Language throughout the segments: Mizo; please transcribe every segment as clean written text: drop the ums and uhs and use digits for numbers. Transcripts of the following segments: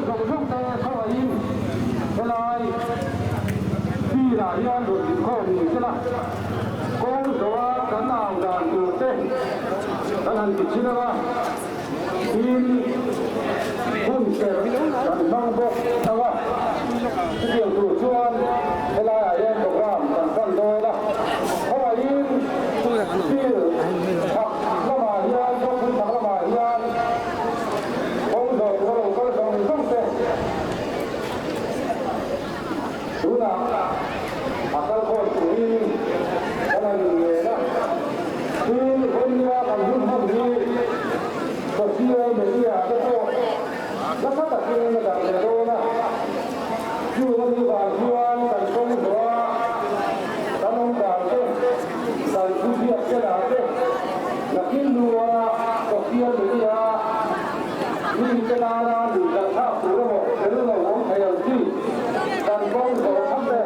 zawng zawng te khawngaihin helai field ah hian rawn inkhawm ni sela, kawng zawha kan au dan tur te kan han ti thin ang a, tin hun serh kan hmang bawk ang a, chutiang tur chuan helai ah hian program kan hman dawn a, khawngaihin field chhak lamah hian kawngpui chhak lamah hian Kawng zawh tur a lo kal zawng zawng te tunah a kal khawm turin kan han ngen a. Tin, vawinia kan hun hman hi social media te pawh nasa takin a darh leh dawn a. Chung a nih vang chuan kan kawng zawh a kan awm dan te, kan thu hriat te lah te nakin lua social media mi te tana nuihzat thlak tur emaw fel lo awm thei ang chi kan kawng zawh thap e.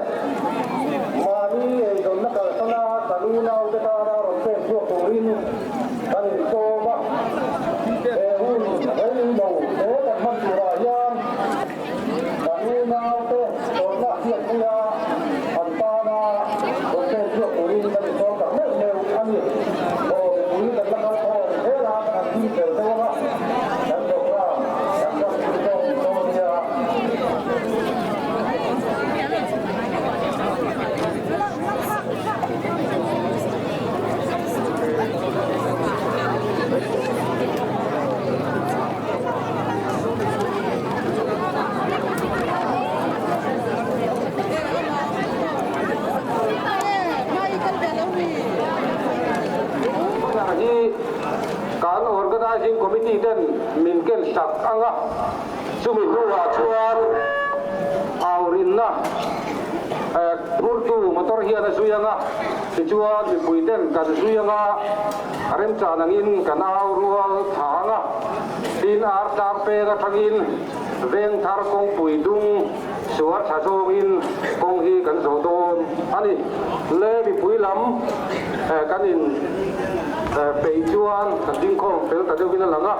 Mahni eizawnna kalsana kan unau te tana rawn pek chhuak turin kan insawm a, he hun rei lo he kan hman turah hian Kan unaute tawrhna hriatpuia an tana rawn pek chhuak turin kan insawm tak meuh meuh a ni. Aw mipui kan la kal khawm zel a, kan han thim fel deuh ang a, kan program kan ram chu zawk ni dawn nia. Hi kan Organising Committee ten min ken sak ang a, chumi hnuah chuan aurinna phurtu motor hian a zui ang a, tichuan mipui ten kan zui ang a, remchan angin kan au rual tha ang a. Tin, ar tlang peng atangin veng thar kawngpui dung suar tha zawngin kawng hi kan zawh dawn a ni. Le mipui lam kan in peih chuan kan dingkhawm fel ta deuhin a lang a,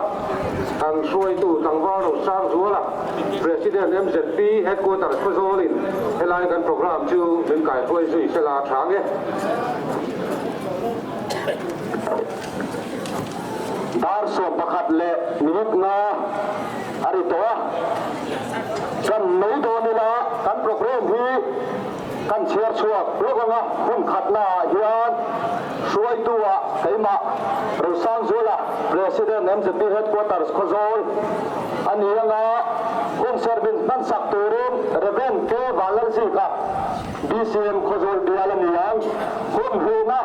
kan hruaitu tlangval Rosang Zuala, President MZP Headquarters Khawzawlin helai kan programme chu min kaihruai zui sela tha nge. Dar 11:05 a ri tawh a, kan mai dawn ila kan programme hi kan chhiar chhuak lawk ang a, hun khatna ah hian hruaitu ah keimah Rosangzuala President MZP Headquarters Khawzawl a ni ang a, hun serh min hmansak turin Rev K Vanlalzika BCM Khawzawl bial a ni ang. Hun hluna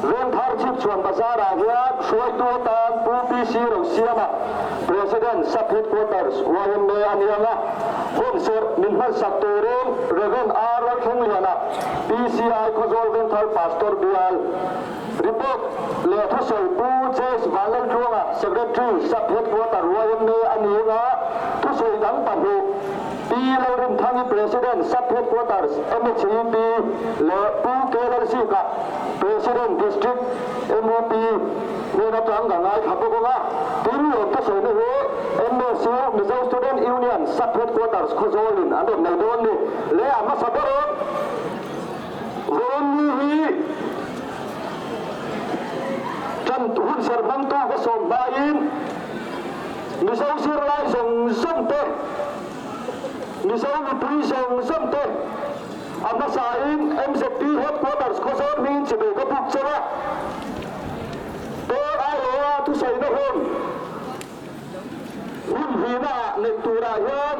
Vengthar Chhipchhuan Bazar-ah hian hruaitu atan Pu PC Rosiama, President, Sub Headquarters, YMA a ni ang a. Hun serh min hmansak turin Rev. R. Lalthlengliana, PCI Khawzawl Vengthar Pastor bial, Report leh thusawi Pu James Vanlaltluanga, Secretary, Sub Headquarter, YMA a ni ang a. Thusawi dang pahnih. Pi Lalrinthangi President Sub Headquarters MHEP leh Pu K Lalzika President District MUP hnen atang ka ngaithla bawk ang a, tin lawm thusawina hi MSU Mizo Student Union Sub Headquarters Khawzawlin an rawn nei dawn ni leh a hmasa ber e. Vawiinni hi tan hunserh hmangtu ka sawm hmain Mizo zirlai zawng zawng te, Mizo mipui zawng zawng te a hmasain MZP Headquarters Khawzawl hmingin chibei ka buk chauh a, Pawl aiawha thusawina hun hun hlihnaah neih turah hian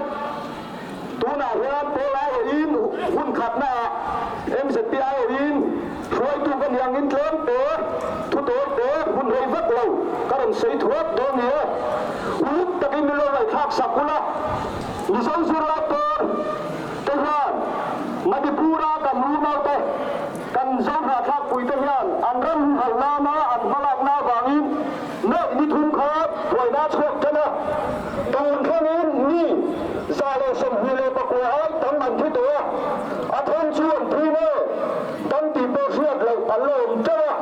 tunah hian Pawl aiawhin hun khatnaah MZP aiawhin Hruaitu ka ni angin tlem te, thu tawi te, hun rei vek lo ka rawn sawi thuat dawn ni e. Uluk takin min lo ngaihthlak sak ula, Mizo zirlai pawl te hian Manipur-a kan unaute, kan Zo hnahthlakpui te hian an ram huhal nana an hmalakna avangin May ni thum kha buaina a chhuak tan a, tun thlengin mi 129 ai tam an thi tawh a, a then chu an thi nge? Kan tih pawh hriat loh an la awm teuh a,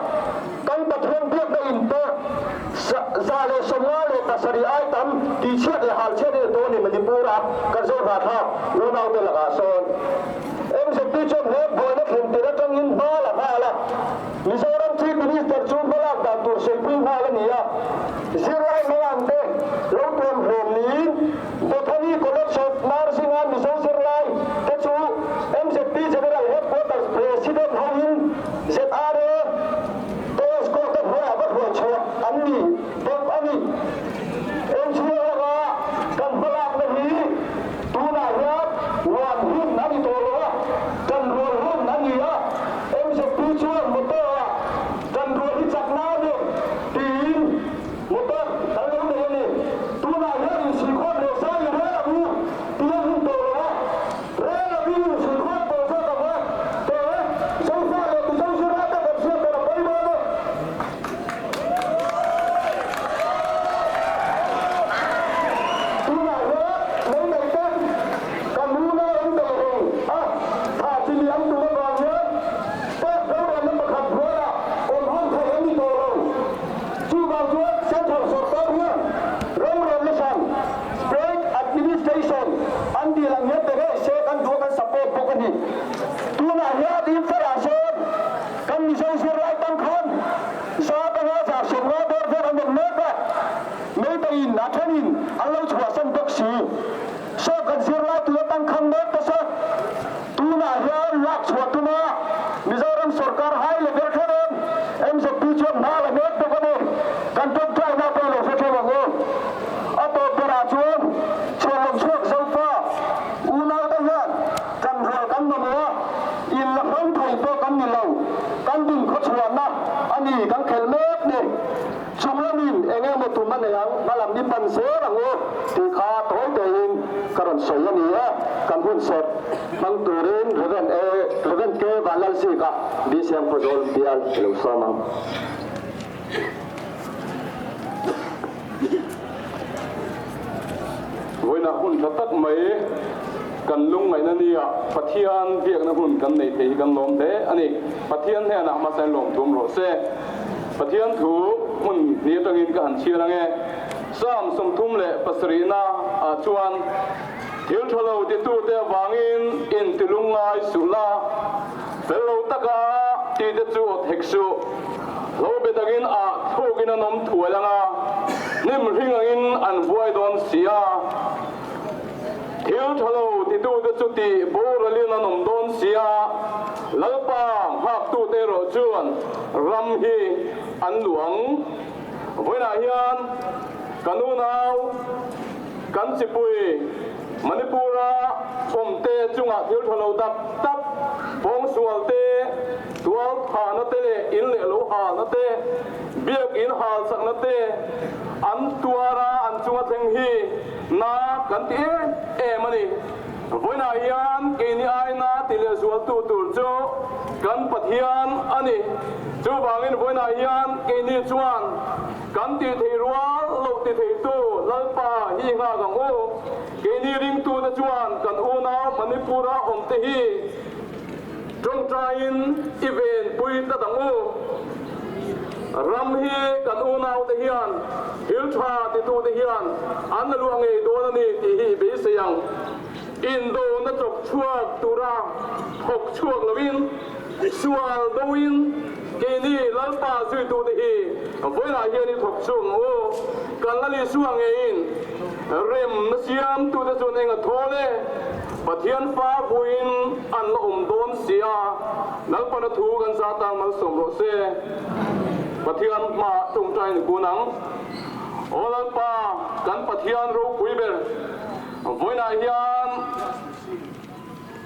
kan Pathian biakna in pawh 157 ai tam tihchhiat leh halchhiat en tawh a ni Manipur. Manipur-a kan Zohnahthlak unaute lakah sawn MZP chuan he buaina thleng tir atangin hma la nghal a, Mizoram Chief Minister chu hmalak dan tur sawipuii nghal a ni a, zirlai hmangangte lo tuam hlawm niin Bethany College of Nursing-a Mizo zirlai te chu MZP General Headquarters President hoin ZRA te escort-a hnuaiah va hruai chhuah an ni bawk a ni. NGO laka kan hmalakna hi tunah hian uan hun a ni tawh lo a, kan rual hun a ni a, MZP chuan motor-ah kan rual hi chakna a ni tiin motor kan lo nei a ni. Tunah hian insuihkhawm leh zai i rel ang u tih a hun tawh lo a, rel angin insuihkhawm tawh zawk ang a, tawh e, Zofa leh Mizo zirlai te kan hriat tur a pawi dawn e. Tunah hian lei nei te kan unau an tel reng a, tha chi li an tum avang hian state rorelna pakhat hnuaiah awm hman theih an ni tawh lo. Chuvang chuan Central sorkar hian rorelna hran, State Administration, an dil ang hian pe ngei se kan duh a kan support bawk a ni. Tunah hian Imphal-ah sawn kan Mizo zirlai tam khan Zatanga 150 bawr vel an awm mek a, Meiteiin a thenin an lo chhuahsan bawk si. Saw kan zirlai tu atang khan mek ta se, tunah hian lak chhuah tuma Mizoram sorkar high level thlengin MZP chuan hma la mek bawk a ni. Kan tawngtaina pawh lo hre theuh ang u. A tawp berah chuan chhuanawm chhuak Zofa unaute hian kan rual kan mamawh a, in la hrang thei pawh kan ni lo. Kan din khawchhuahna a ni kan khelh mek ni. Chung lamin eng emaw tum a nei ang, hmalam ni pan zel ang u tih kha tawi tein ka rawn sawi a ni e. Kan hun serh hmang turin Rev. A. Rev. K. Vanlalzika, BCM Khawzawl bial i lo sawm ang. Vawiinah hun tha tak mai kan lungngaihna nia Pathian biakna hun kan neih theih hi kan lawm hle a ni. Pathian hnenah hmasa in lawm thum rawh se. Pathian thu hmun hnih atangin ka han chhiar ange. Psalm 37na ah chuan, Thil tha lo titute avangin inti lungngai suh la, fel lo taka tite chu awt hek suh. Hlo be dangin ah thluk in an awm thuai ang a, hnim hring angin an vuai dawn si a. Thil tha lo titute chu tih boralin an awm dawn si a, Lalpa nghaktute erawh chuan ram hi an luh ang. Vawiinah hian kan unau, kan chipui Manipur-a awmte chungah thil tha lo tak tak, pawngsual te, Tual thahna te leh in leh lo halna te, biak in halsakna te an tuar a, an chunga thleng hi na kan ti em em a ni. Vawiinah hian keini aina ti leh zualtu tur chu kan Pathian a ni. Chuvangin vawiinah hian keini chuan kan tih theih rual loh ti theitu Lalpa hi i nghak ang u. Keini ringtute chuan kan unau Manipur-a awmte hi Tawngtaiin i venpui tlat ang u. Ram hi kan unaute hian thil tha titute hian an la luah ngei dawn a ni tih hi i beisei ang. Indona chawp chhuak tura thawk chhuak loin, sual doin keini Lalpa zuitute hi vawiinah hian i thawk chhuak ang u. Kan Lal Isua ngeiin remna siamtute chuan eng a thawl e? Pathian fa vuiin an la awm dawn si a, Lalpana thu kan za tang malsawm rawh se. Pathian hmaah tawngtai ni kun ang. Aw Lalpa, kan Pathian ropui ber, vawiinah hian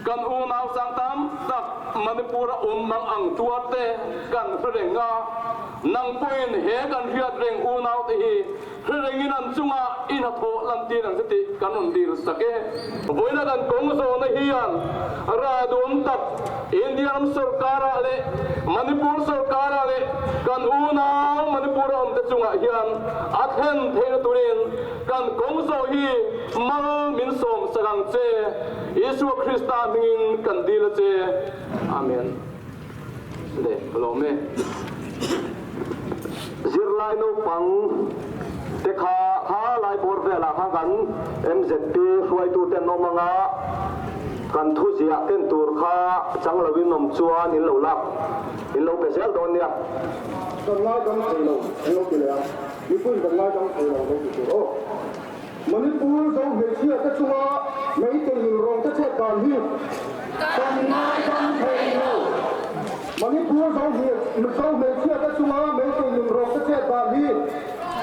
kan unau sang tam tak Manipur-a awm mang ang tuarte kan hre reng a, nang pawhin he kan hriat reng unaute hi Hre rengin an chungah i hnathawh lantir ang che tih kan rawn dil sak e. Vawiina kan kawng zawhna hian rah duam tak India ram sorkarah leh Manipur sorkarah leh kan unau Manipur a awmte chungah hian a thlen theihna turin kan kawng zawh hi mal min sawm sak ang che. Isua Krista hmingin kan dil a che. Amen. Le, ka lawm e. Zirlai naupang te kha kha lai bawr velah khan kan MZP hruai. te an awm anga kan thu ziah ken tur kha chang lovin awm chuan in lo lak in lo pe zel dawn nia. Kan ngaidam thei lo an lo ti leh a, mipuiin kan ngaidam thei lo an lo ti tur aw. Manipur zo hmeichhia te chunga Meitei nunrawng te chet dan hi kan ngaidam thei lo. Manipur zo zo hmeichhia te chunga Meitei nunrawng te chet dan hi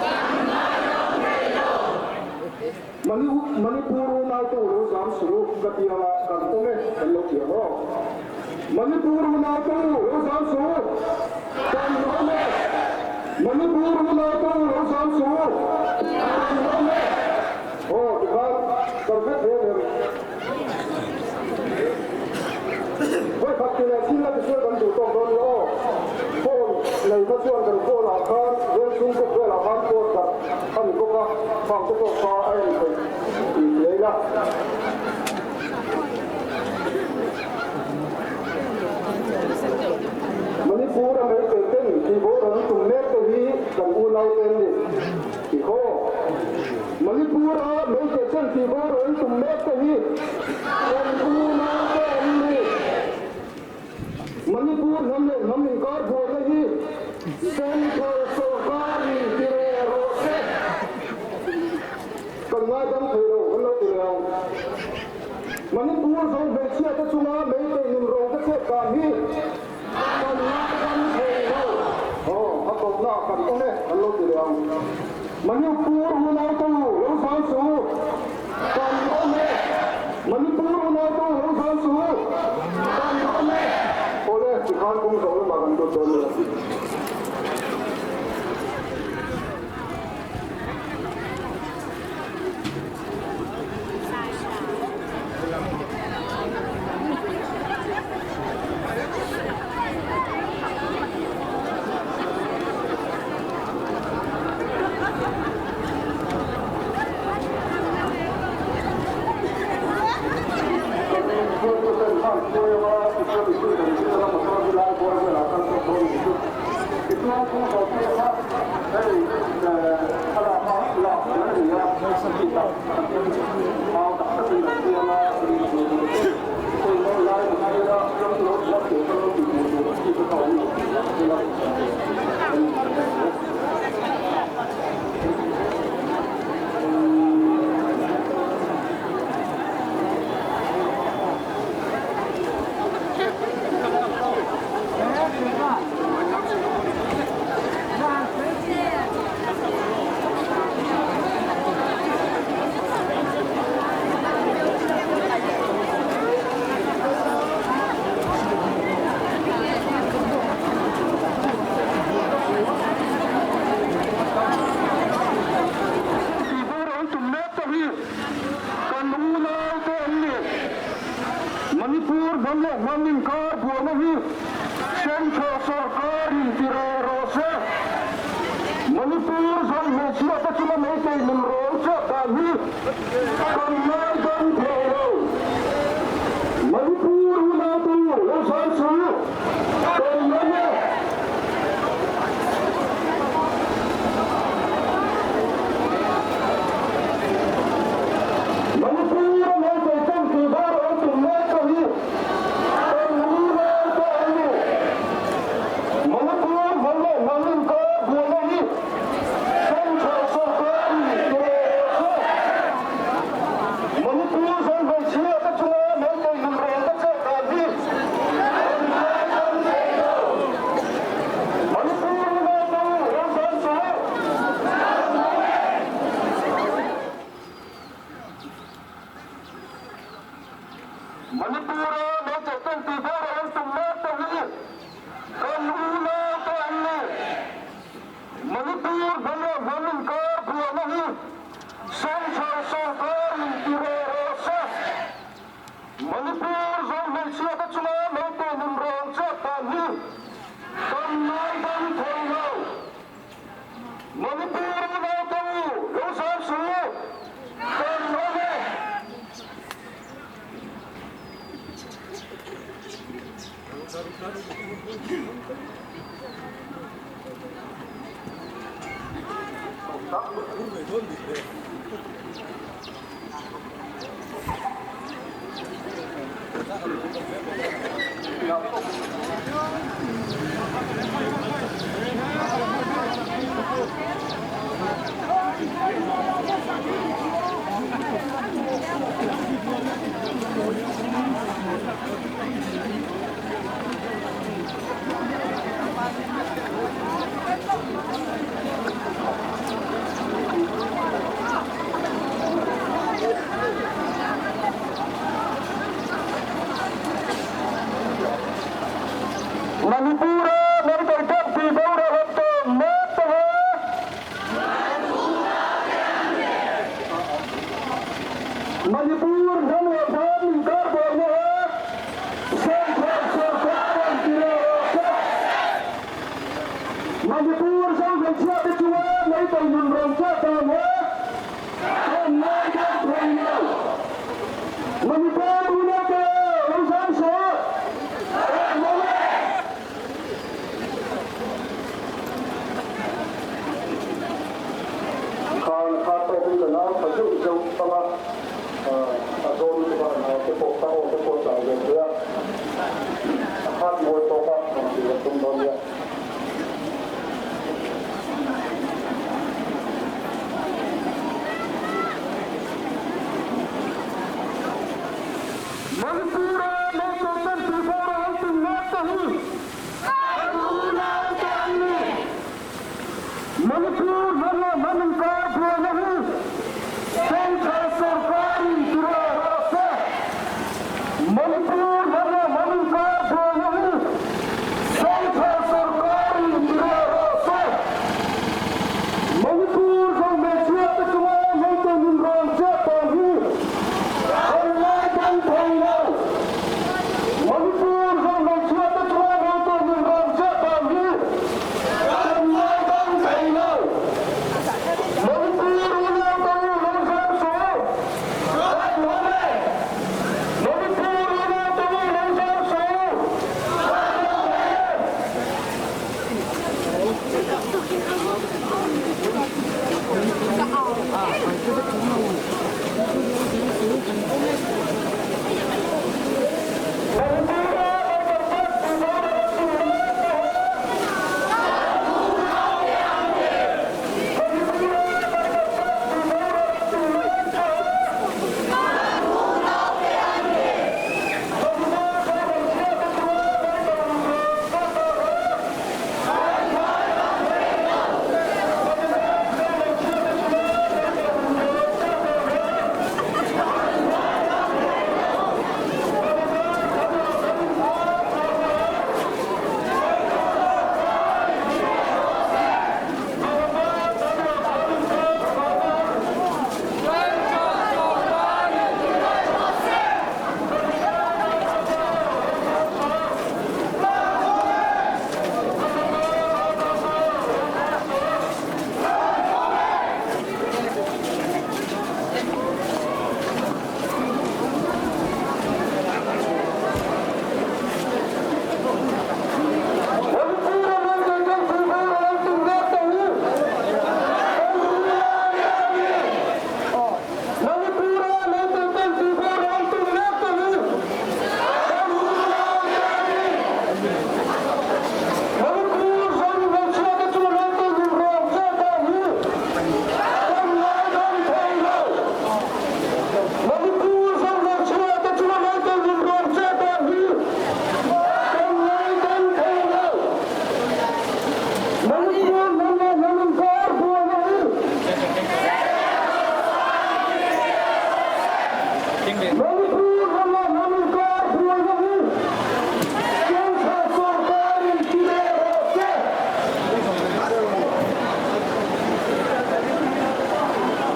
kan ngaidam thei lo. Manipur unau te u lo zam suh u ka ti anga kan awm e kan lo ti ang aw. Manipur unau te u lo zam suh u kan awm e. Manipur unau te u lo zam suh u kan awm e. Aw tikhan kan hre thei em? Vawi khat ti leh thil la tisual kan duh tawk dawn nia aw. Phone nei kha chuan kan phone ah khan veng chhung kawp velah khan code khat a ni bawk a, khang te pawh kha a en theih tih hria ila. Manipur a meitei ten tihbawr an tum mek te hi kan unau te an ni tih khaw. Manipur a meitei ten tihbawr an tum mek te hi kan unau te an ni. Manipur hnam leh hnam inkar buaina hi Central sorkarin ti reh rawh se. Kan ngaidam thei lo kan lo ti leh ang. Manipur zo hmeichhia te chunga Meitei nunrawng te chhet dan hi kan ngaidam thei lo. Aw, a tawpna ah kan awm e kan lo ti leh ang. Manipur unaute u lo zam suh u, kan awm e. Manipur unaute u lo zam suh u, kan awm e. Awle, tikhan kawng zawh lamah kan lut dawn nia. Manipur hnam leh hnam inkar buaina hi Central sorkarin ti reh rawh se. Manipur zawng hmeichhia te chunga Meitei nunrawl chet dan hi kan ngaidam thei lo. Manipur unautu lo zam suh u, kan ngam e. Manipur a Meitei ten tihvar an tum mek te hi kan unau te an ni. Manipur hnam leh hnam inkar buaina hi Central sorkarin ti reh rawh se. Manipur zawng hmeichhia te chunga Meitei nunrawn te chet dan hi kan ngaidam thei lo. Manipur unau lo zam suh u. Manipur-a Meitei ten tihvar an tum mek te hi kan unau te an ni. Manipur hnam leh hnam inkar buaina hi Central sorkarin ti reh rawh se. Manipur zawng hmeichhia te chunga Meitei nunrawn chet dan hi kan ngaidam thei lo. Manipur unaute u lo zam suh u, kan awm e. a. Manipur-a Meitei camp tih boral an tawn mek ta hle. Manipur hnam leh hnam inkar buaina he Central sorkar an ti leh rawh se. Manipur zo hmeichhia te chuan Meitei nun rawn chet dan he kan ngai dawn thei lo. Manipur unaute lo zam suh. Khan kha tawkin ka nau tha zeuh zeuh pang a, a zawn lutuk a, nau te pawh ka aw te pawh chau ve thei a, a khat mawi tawk a, rawn tih ka tum dawn nia. Manipur-a Meitei ten tihbawr a an tum mek te hi Kan unau te an ni. Manipur hnam leh hnam inkar buaina hi Central sorkarin ti reh rawh se. Manipur hnam leh hnam inkar buaina hi Central sorkarin ti reh rawh se. Manipur zo hmeichhia te chunga Meitei min rawn chet dan hi kan ngaidam thei lo. Manipur zo hmeichhia te chuan Meitei min rawn chet dan hi kan ngaidam thei lo.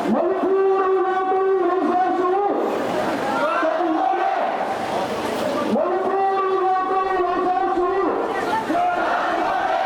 Manipur unau te u lo zam suh, kan hlawm e. Manipur unau te u lo zam suh, kan hlawm e.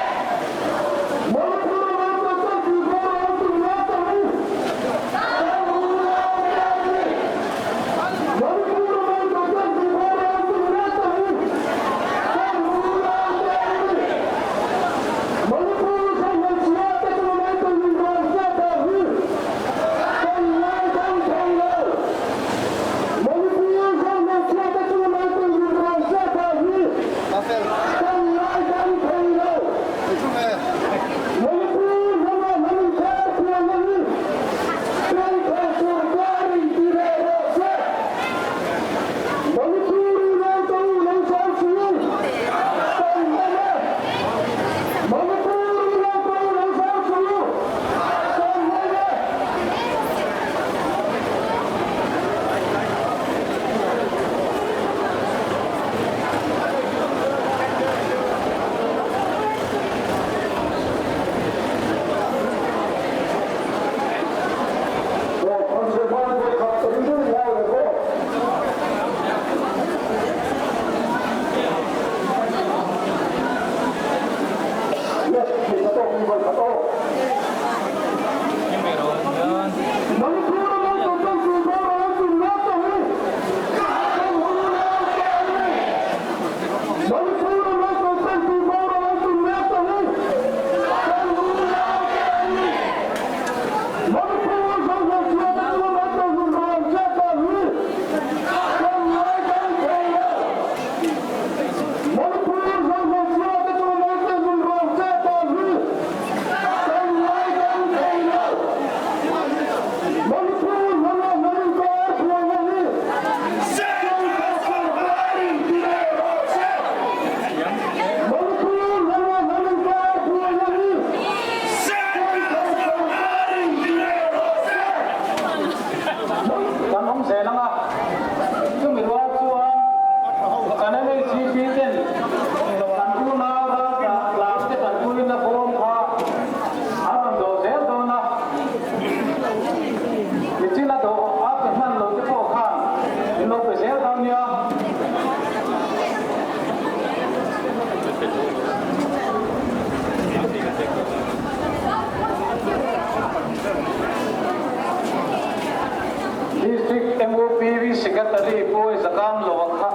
Secretary Pu Zakam Loa kha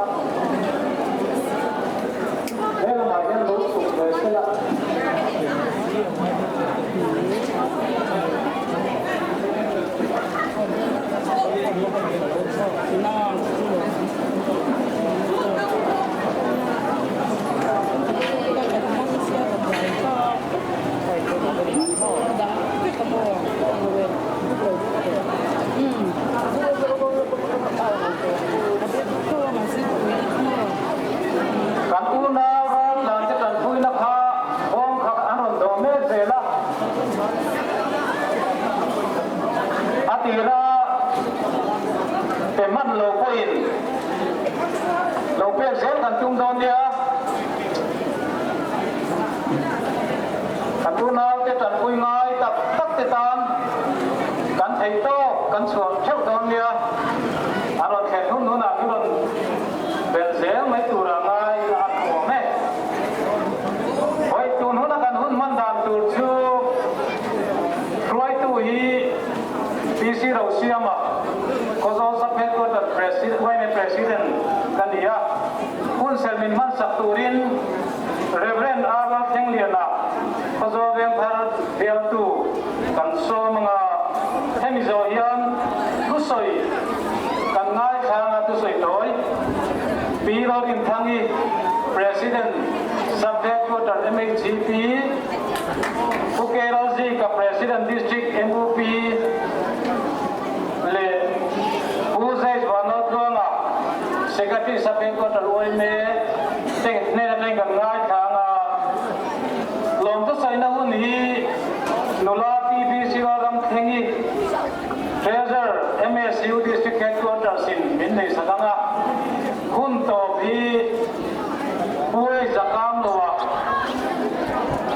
he lamah hian lo chhuk ve sela. Kan unau raltlan te tanpuina kha bawng kha an rawn dawh mek zel a, a tira pe hman lo pawhin lo pek zel kan tum dawn nia. Kan unaute tanpui ngai tak tak te tan kan theih tawk kan chhuah theuh dawn nia. A rawn thlen hun hunah min rawn belh zel mai tura ngai a han awm e. Hawi tun huna kan hun hman dan tur chu hruaitu hi PC Rosiama, Khawzawl Sub-Headquarter Yma President ka ni a, hun serh min hmansak turin Rev. R. Lalthlengliana, Khawzawl Vengthar bialtu kan sawm anga hemi zawh hian thusawi kan ngaithlang a thusawi tawi Pi Lalrinthangi, President, Sub-Headquarter MHGP, Pu K. Lalzika, President, District MUP leh Pu Zaid Vanlaltluanga, Secretary, Sub-Headquarter yma te hnen atangin kan ngaithla ang a, lawmthusaina hun hi nula TBC Lalramthlengi, Treasurer, MSU District Headquarters in min nei sak ang a, hun tawp hi Puai Zakamloa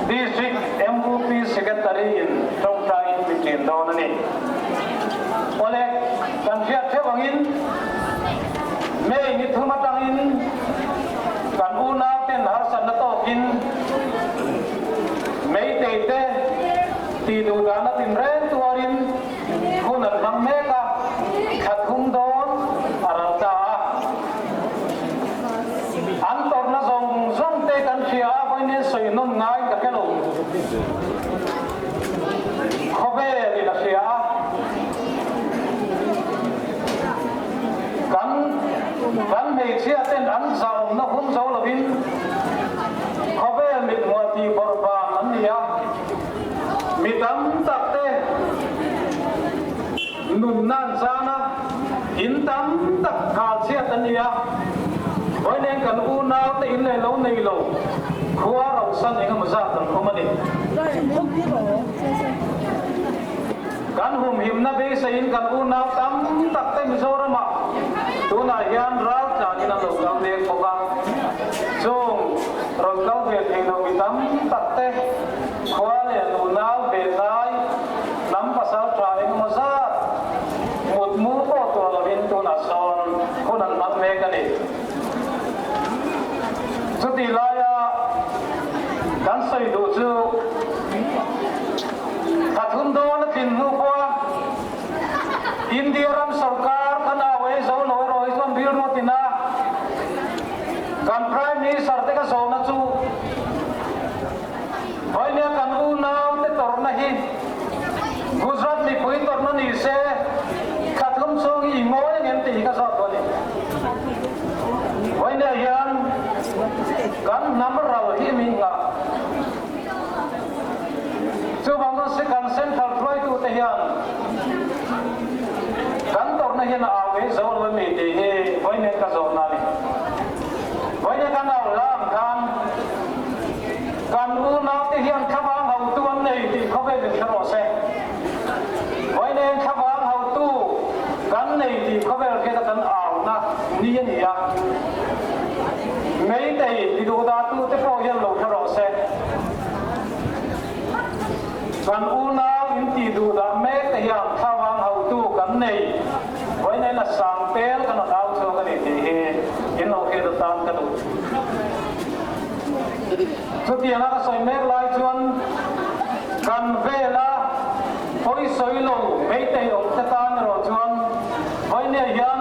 District MUP Secretary in tawngtaiin min ṭin dawn a ni. Awle, kan hriat theuh angin May ni thum atangin kan unauten harsatna tawkin Meitei te tih duh dana tinreng tuarin hun an hmang mek a, thla thum dawn a ral ta a. An tawrhna zawng zawng te kan hria a, vawiin sawi nawn ngai ka hre lo. Khawvel in a hria a, kan kan hmeichhia ten an zahawmna hum zo lovin khawvel mithmuah tih bawrh vang an ni a, mi tam tak te nunna an chang a, in tam tak nghal chhiat an ni a, vawiin kan unau te in leh lo nei lo khua rauhsan engemaw zat an awm a ni. Kan humhimna beiseiin kan unau tam tak te Mizoramah tunah hian raltlanin an lo kal mek bawk a, chung rawn kal ve thei lo mi tam tak te khua leh nunau ve hnai hnam pasal tha engemaw zat mut mu pawh tuah lovin tunah sawn hun an hmang mek a ni. Chutih laia kan sawi duh chu Thla thum dawn a tlin hnu pawha India ram sorkar kan au ei zo lo erawh hi chuan rilru a tin a, kan Prime Minister te ka zawhna chu vawinia kan unau te tawrhna hi Gujarat mipui tawrhna ni se thla thum chhung hi i ngawi ang em tih hi ka zawt duh a ni. Vawinia hian kan hnam ral hi mi nghah. Chuvang chuan Sikhan Central hruaitute hian kan tawrhna hian a au ngei zo lo a mi tih hi vawiin ka zawhna a ni. Vawiin kan au hla ang khan kan unaute hian thlavang hotu an nei tih khawvel in hre rawh se. Vawiin thlavang hotu kan nei tih khawvel hriata kan auna ni a ni a. Meitei tiduhdahtute pawh hian lo hre rawh se. Kan unau in tih duh dah mek te hian thlavang hotu kan nei vawiin a sang tel kan rawn au chhuak a ni tih hi in lo hriat atan ka duh. Chutianga ka sawi mek lai chuan kan vela pawi sawi lo meitei awm te tan erawh chuan vawiin hian.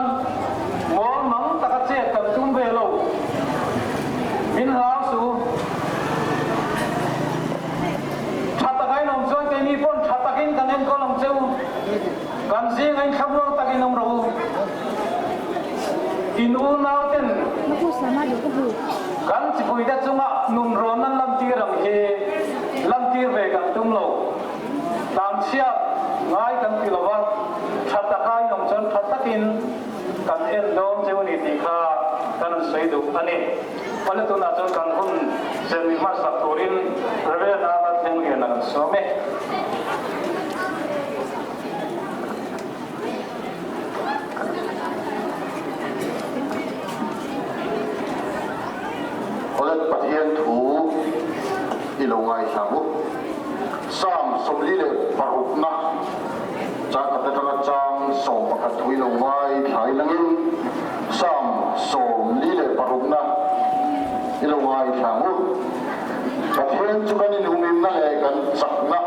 In unauten kan chipuite chunga nunrawn an lantir ang hi lantir ve kan tum lo. Tlangchhiat ngai kan ti lo va, tha taka in awm chuan tha takin kan en dawn cheu a ni tih kha kan rawn sawi duh a ni. Awle tunah chuan kan hun zen hmasak turin Rev. Arnold Thengliana kan sawm e. Awle Pathian thu i lo ngaithla u. Psalm 46 na chang khat atanga chang 11 thu i lo ngaithla i langin Psalm 46 na i lo ngaithla ang u. Pathian chu kan inhumimna leh kan chakna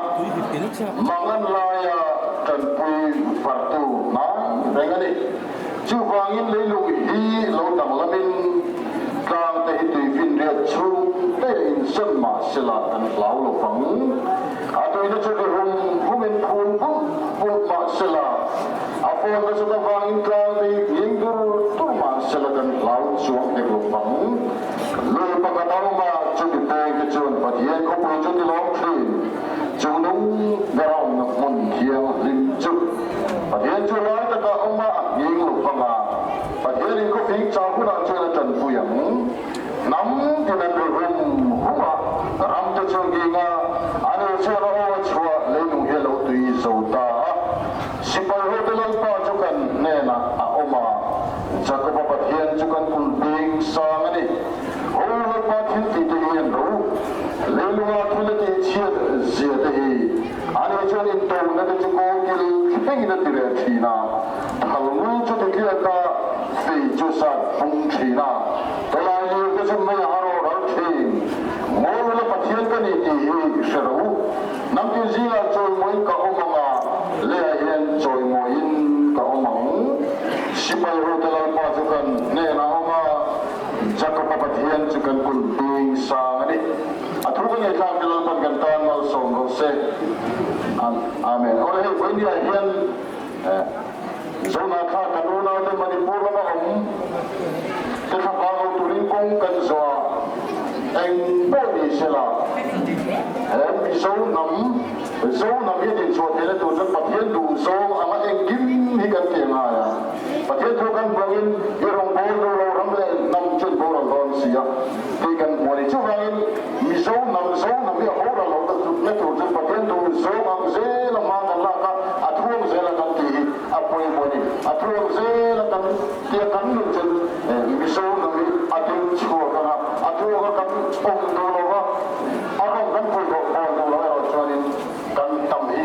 mangan laia tanpui vartu hnai reng a ni. Chuvangin leilung hi lo danglamin tlang te hi tuifinriat chhung te insem mah sela kan hlau lo vang. A tuina chu ri hum humin phul bulh bulh mah sela, a fawn nasat avangin tlang te hi nghing dur dur mah sela kan hlau chuang hek lo vang. Lui pakhat a awm a, chumi peng te chuan Pathian khawpui chu ti lawm thin. Chungnung ber a awmna hmun thianghlim chu Pathian chu lai taka awm a, a nghing lo vang a. Pathianin khawfing chau hunah chuan a tanpui ang. Hnam tin an ri hum hum a, ram te chu a nghing a, ani chuan a aw a chhuah leilung hi a lo tui zo ta a. Sipai hote Lalpa chu kan hnenah a awm a, Jakoba Pathian chu kan kul bing sang a ni. Ho Lalpa thil tih te hi an ro, leilunga thil a tih chhiat zia te hi ani chuan intona te chu kawngkil thlengin a ti reh thin a, thal ngul chu ti tliak a, fei chu sat pung thin a, tawlai lir te chu mei a rawh ral thin. Ngawi ula Pathian ka ni tih hi hre ro. Namtin zingah chawimawiin ka awm ang a, leiah hian chawimawiin ka awm ang. Sipai hote Lalpa chu kan hnenah a awm a, Jakoba Pathian chu kan kul bing sang a ni. A thu ka ngaihthlak te Lalpan kan tan malsawm rawh se. Amen. Awle hei vawinia hian Zohnahthlak kan unaute Manipur lama awm te thlavang ho turin kawng kan zawh a, eng pawh ni sela he Mizo hnam, Zo hnam hi a dinchhuah theihna tur chuan Pathian duh zawng anga engkim hi kan ti a ngai a. Pathian thu kan hmangin i rawngbâwl duh lo ram leh hnam chu an boral dawn si a tih kan hmu a ni. Chuvangin Mizo hnam, Zo hnam hi a boral loh na tur chuan Pathian thu zawng ang zela hma kan lak a, a thu ang zela kan tih hi a pawimawh a ni. A thu ang zela kan tia kan nun chuan Mizo hnam hi a ding chhuak ang a, a thu anga kan awm duh lo va, a rawng kan pui bawk bawl duh lo erawh chuanin kan hnam hi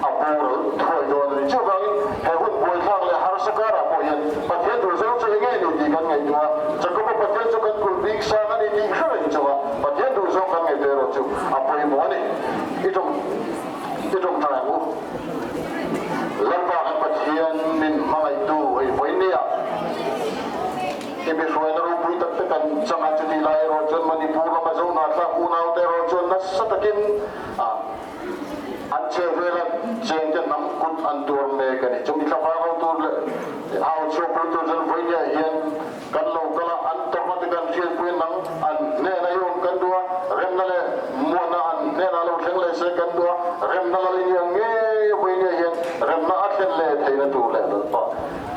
a boral thuai dawn a ni. Chuvangin he hun buaithlak leh harsa karah pawh hian Pathian duh zawng chu enge ni tih kan ngaihtuah a, Jakoba Pathian chu kan kulh bik sang a ni tih hre reng chunga Pathian duh zawng kan ngaihtuah erawh chu a pawimawh a ni. I tawng i tawngtai ang u. Lalpa kan Pathian min hmangaihtu hei vawi nia. I mihruaina ropui tak te kan chang a, chutih lai erawh chuan Manipur lama Zohnahthlak unaute erawh chuan nasa takin a An che vela chengte hnam kut an tuar mek a ni. Chumi thlavang ho tur leh au chhuakpui tur chuan vawinia hian kan lo kal a, an tawrhna te kan hriatpui nang an hnenah i awm kan duh a, remna leh muanna an hnenah lo thleng leh se kan duh a, remna lal i nia ngei vawinia hian remna a thlen leh theihna tur leh Lalpa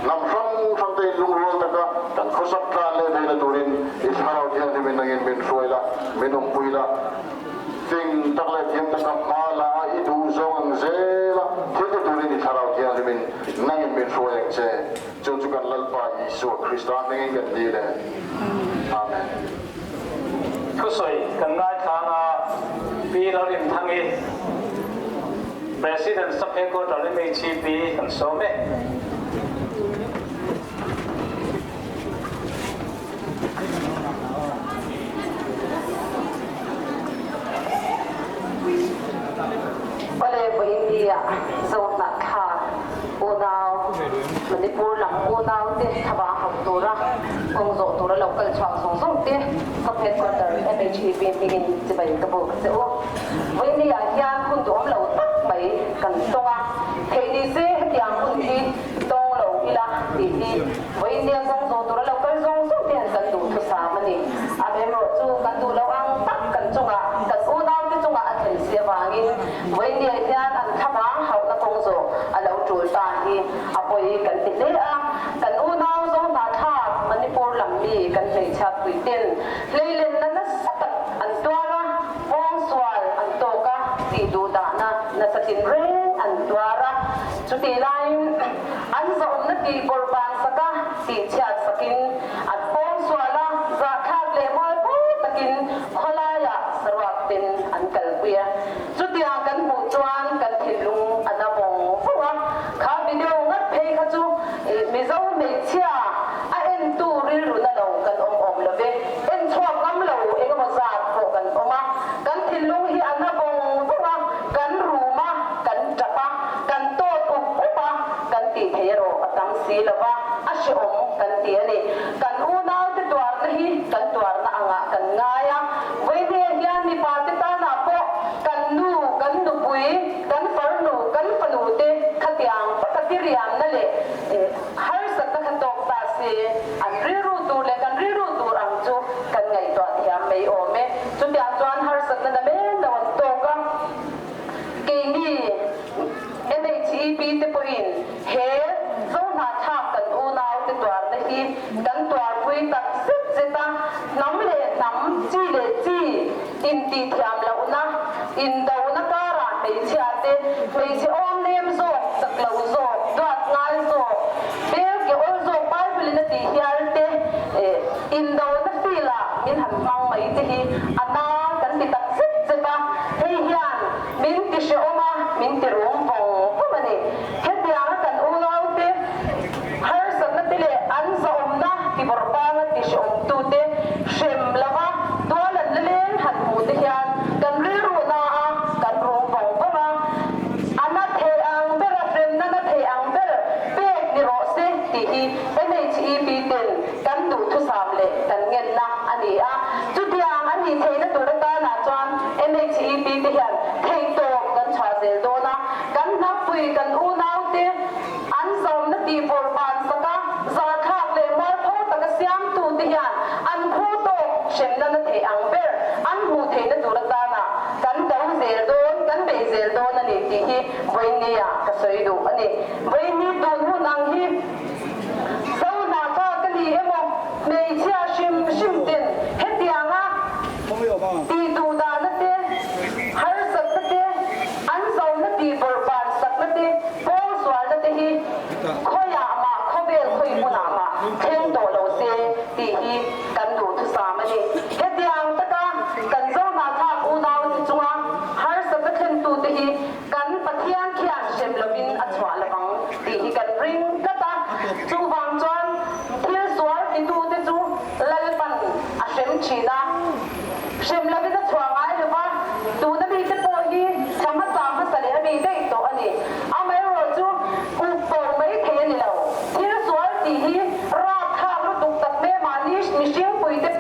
hnam hrang hrang te inlungrual taka kan khawsak tlan leh theihna turin i thlarau thianghlimin nangin min hruai la, min awmpui la. Fing tak leh thiam taka hma la a i duh zawng ang zel a, thil ti turin i thlarau thianghlimin nangin min hruai ang che. Chu chu kan Lalpa Isua Krista hmingin kan dil e. Amen. Thusawi kan ngaithlang a, Pi Lalrinthangi, President Sub Headquarter MHCP kan sawm e. Awle Vawiindia Zohnahthlak unau Manipur lam unau te thlavang hauh tura kawng zawh tura lo kal chhuak zawng zawng te Sub Headquarter MHEP hmingin chibai ka buk che u. Vawiindia hian hun duhawm lo tak mai kan tawng a, theih ni se hetiang hun hi tawng lo ila tih hi Vawiindia kawng zawh tura lo kal. kan hmeichhiatpui ten hleilenna nasa tak an tuar a, pawngsual an tawk a, tih duhdahna nasa tinreng an tuar a. Chutih laiin an zawmna tih bawrhban sak a, tih chhiat sakin an pawngsual a, zahthlak leh mualpho takin khawlaiah saruak ten an kalpui a. Chutiang kan hmuh chuan kan thinlung a na vawng vawng a, kha video ngat phei kha chu Mizo hmeichhia a entu rilru na lo kan awm awm lo ve, en chhuak ngam lo eng emaw zat pawh kan awm a, kan thinlung hi a na vawng vawng a, kan rum a, kan tap a, kan tawt up up a, kan tih thei erawh a tam si lo va, a hrehawm kan ti a ni. Kan unaute tuarna hi kan tuarna angah kan ngai a, Vawinia hian mipa te tanah pawh kan nu, kan nupui, kan farnu, kan fanu te khatiang taka tiriamna leh harsatna kha tawk ta se, an rilru tur leh kan rilru tur ang chu kan ngaihtuah thiam mai awm e. Chutiang chuan harsatna na men lo an tawk a, keini MHEP te pawhin he Zohnahthlak kan unaute tuarna hi kan tuarpui tak zet zet a, hnam leh hnam, chi leh chi intihthiam lohna, indona karah hmeichhia te, hmeichhe awm nem zawk, chak lo zawk, duat ngai zawk, bel ke awl zawk Bible in a tih hial te, indona field ah min han hmang mai te hi a na kan ti tak zet zet a, hei hian min ti hrehawm a, min ti rum vawng vawng a ni. Hetianga kan unaute harsatna te leh an zahawmna tibawrhbanga tihrehawmtute hrem lova tual an la leng han hmuh te hian kan rilru na a, kan rum vawng vawng a, a na thei ang ber a hremna na thei ang ber pek ni rawh se tih hi MHEP ten kan duhthusam leh kan ngenna a ni a. Chutiang a nih theihna tur atanah chuan MHEP te hian theihtawp kan chhuah zel dawn a. Kan hnapui kan unaute an zawmna tih bawrhban saka zahthlak leh mualpho taka siamtute hian an phu tawk hremna na theih ang ber an hmuh theihna tur atana kan do zel dawn, kan bei zel dawn a ni tih hi Vawinia ka sawi duh a ni. Vawini tun hun ang hi Zohnahka ka ni emaw hmeichhia hrim hrim ten hetianga tih duh dahna te, harsatna te, An zawmna tih bawrhban sakna te, pawngsualna te hi khawiah mah, khawvel khawi hmunah mah thleng tawh lo se tih hi kan duhthusam a ni. Hetiang taka kan Zohnahthlak unaute chunga harsatna thlentute hi kan Pathian khian hrem lovin a chhuah lovang tih hi kan ring tlat a. Chuvang chuan thil sual titute chu Lalpan a hrem thin a. Hrem lovin a chhuah ngai lo va, tuna mite pawh hi thla hmasa hmasa leh a mi daih tawh a ni. Amaherawhchu, up tawh mai thei a ni lo. Thil sual tih hi rapthlak lutuk tak mai mahni mihringpuite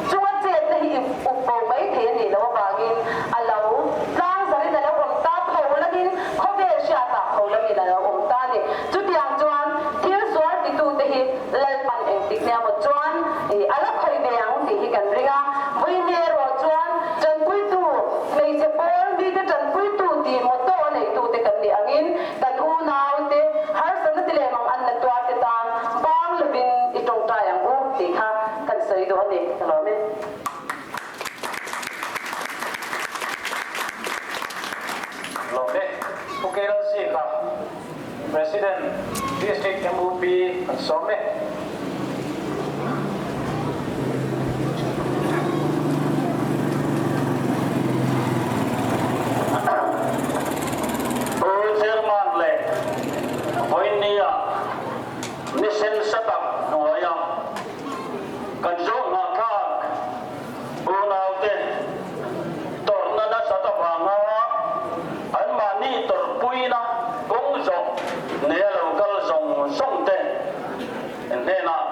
chunga chetna hi up bo mai thei a nih loh avangin a lo tlangzarin a lo awm ta pho lamin khawvel hriatah pho lamin a lo awm ta a ni. Chutiang chuan thil sual titute hi Lalpan engtik nia maw chuan a la khawih ve ang tih hi kan ring a, Vawiin erawh chuan tanpuitu, hmeichhe pawl mite tanpuitu tih motto a neitute kan nih angin kan unaute harsatna ti leh mang an la tuarte tan bang lovin i tawngtai ang u tih kha kan sawi duh a ni. Ka lawm e. Lawm e. Pu Kelalzika. President, District MUP kan sawm e. Pu Chairman leh Vawinia ni sensa tak hnuaia kan zawh nghahthlak unaute tawrhna nasat avanga anmahni tawrhpuina kawng zawh neia lo kal zawng zawng te hnenah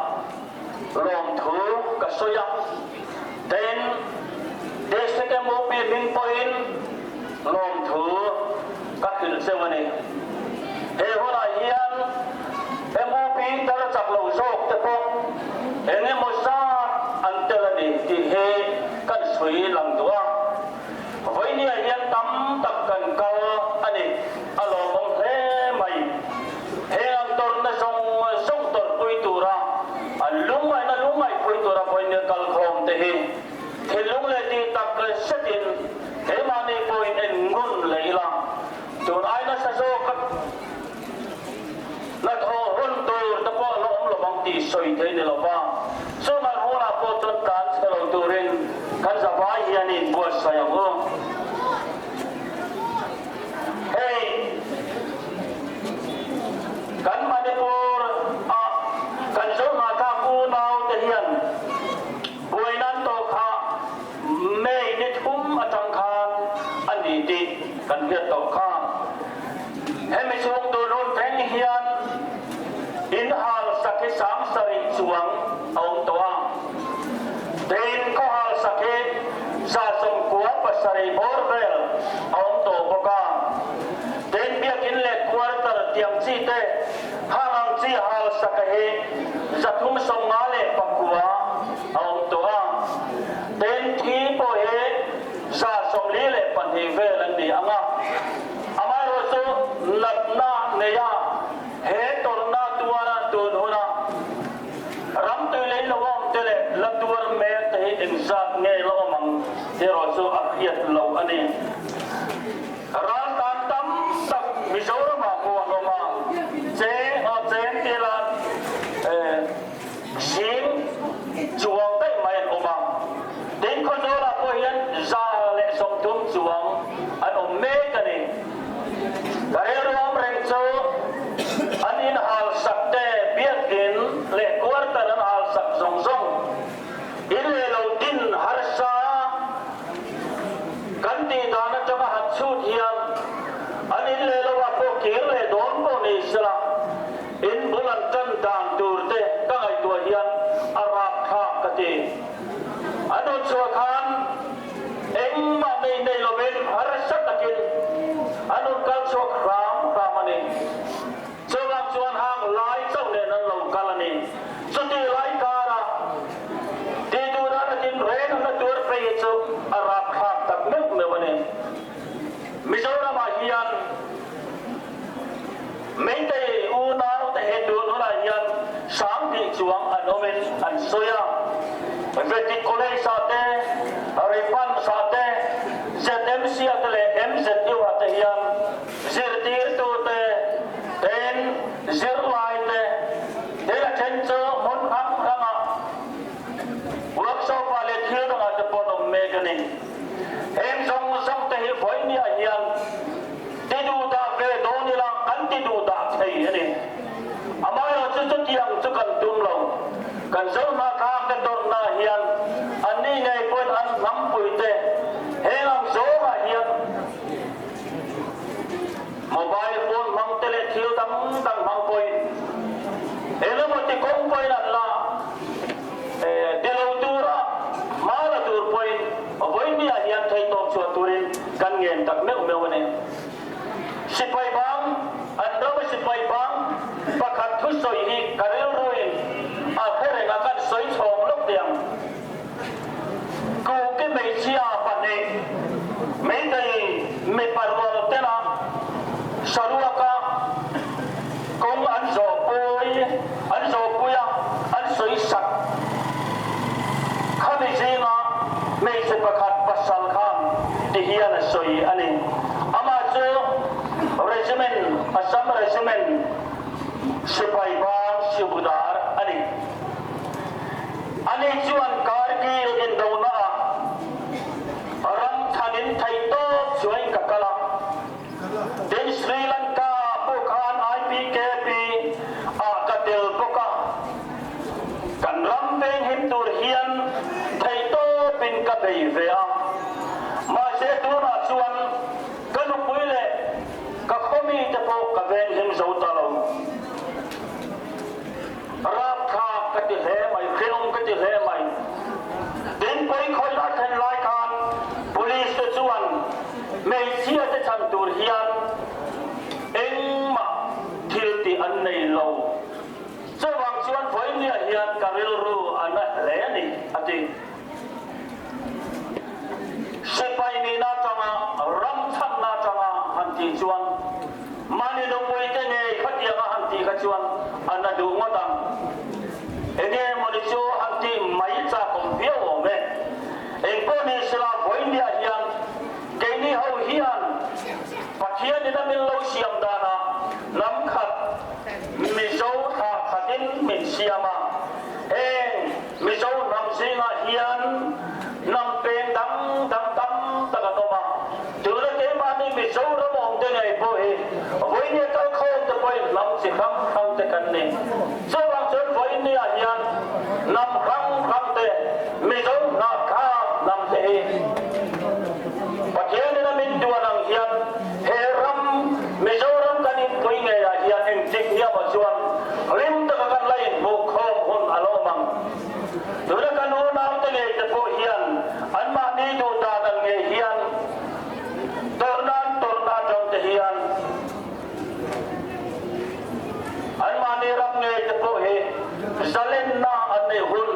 lawmthu ka sawi a. Tin, District MOP hming pawhin lawmthu ka hrilh cheu a ni. He hunah hian MOP tar chak lo zawk te pawh eng emaw zat an tel a ni tih hi kan sawi lang duh a. Vawinia hian tam tak kan kal a ni, a lawmawm hle mai. Heng ang tawrhna zawng zawng tawrhpui tura an lungngaihna lung. lungngaihpui tura vawinia kalkhawm te hi thinlung leh tih tak zetin keimahni pawhin en ngun leh ila, tun ai nasa zawka hnathawh hun tur te pawh la awm lovang tih sawi thei ni lova, chungal hunah pawh chuan tlan chhe lo turin kan zavai hian i inbuatsaih ang u. Hei kan Manipur a kan Zohnahthlak unau te hian buaina an tawh kha May ni thum atang khan a ni tih kan hriat tawh kha. Hemi chhung tun hun thleng hian in hal sak hi 7000 chuang a awm tawh a. Tin, khaw hal sak hi 97 bawr vel a awm tawh bawk a. Tin, biakin leh quarter tiang chi te hang ang chi hal sak a hi 359 a awm tawh a. Tin, thi pawh hi 42 vel an ni ang a. Amaherawhchu natna neia he tawrhna tuara tun huna ram tui lei lo awm te leh la tuar mek te hi engzat nge la awm ang tih erawh chu a hriat loh a ni. Raltan tam tak Mizoramah pawh an awm a, cheng aw cheng tih la zing chuang daih mai an awm a, tin Khawzawlah pawh hian 130 chuang an awm mek a ni. Ka rilru awm reng chu an inhal sak te biakin leh quarter an hal sak zawng zawng in leh lo din harsa kan tih dan atanga han chhut hian an in leh lo ah pawh kir leh dawn pawh ni sela in bul an tan dan tur te ka ngaihtuah hian a rapthlak ka ti. An rawn chhuah khan Engmah nei nei lovin harsa takin an rawn kal chhuak hram hram a ni. Chuvang chuan hang lai chauh nen an lo kal a ni. Chuti lai karah tihduhdah takin reng an la tuar phei hi chu a rapthlak tak meuh meuh a ni. Mizoramah hian Meitei unaute he tun hunah hian 2000 chuang an awmin an sawi a. Vedic College-ah te, Ripans-ah te, ZMC-ah te leh MZU-ah te hian zirtirtute, tin zirlaite, tin a then chu hmun hrang hrangah workshop-ah leh thil dangah te pawh an awm mek a ni. Heng zawng zawng te hi vawinia hian Ti duh dah ve dawn ila kan ti duh dah thei a ni. Amaherawhchu chutiang chu kan tum lo. Kan Zohnahthlak te tawrhna hian anni ngei pawhin an hnampui te heng ang zawngah hian mobile phone hmang te leh thil dang dang hmang pawhin eng emaw ti kawng pawhin an la ti lo tura hma la tur pawhin vawinia hian theihtawp chhuah turin kan ngen tak meuh meuh a ni. Sipai bang, an rama sipai bang pakhat thusawi hi ka rilruin a hre reng a, kan sawi chhawng lawk teh ang. Kuki hmeichhia pahnih, Meitei mipa rual tena saruaka kawng an zawhpui an zawhpui a, an sawi sak. Khami zinga hmeichhe pakhat pasal khan ti hian a sawi a ni. Amah chu Regiment, Assam Regiment sipai bang Sibudar a ni. Ani chuan Kargil indonaah ram thanin theihtawp chuain ka kal a. Tin, Sri Lanka pawh khan IPKP ah ka tel bawk a. Kan ram venghim tur hian theihtawpin ka bei ve a. Mahse tunah chuan ka nupui leh ka khawmi te pawh ka venghim zo ta lo. Rapthlak ka ti hle mai, hrehawm ka ti hle mai. Tin, pawikhawihna a thlen lai khan Police te chuan hmeichhia te chhan tur hian engmah thil tih an nei lo. Chuvang chuan vawinia hian ka rilru a na hle a ni, a ti. Sipai nihna atanga ram chhanna atanga han tih chuan mahni nupuite ngei khatianga han tih kha chuan a na duh ngawt ang. Enge mawni chu han tih. chi hrang hrang te kan ni. Chuvang chuan vawiin ni ah hian hnam hrang hrang te, Mizo hnahthlak hnam te hi Pathianin a min duan ang hian he ram, Mizoram kan inpui ngei ah hian engtik hniamah chuan hlim taka kan la inhmuhkhawm hun a lo awm ang. Tuna kan unaute ngei te pawh hian anmahni duh dan ang ngei hian tawrhna an tawrhna atang te hian anmahni ram ngei te pawh hi zalenna an neih hun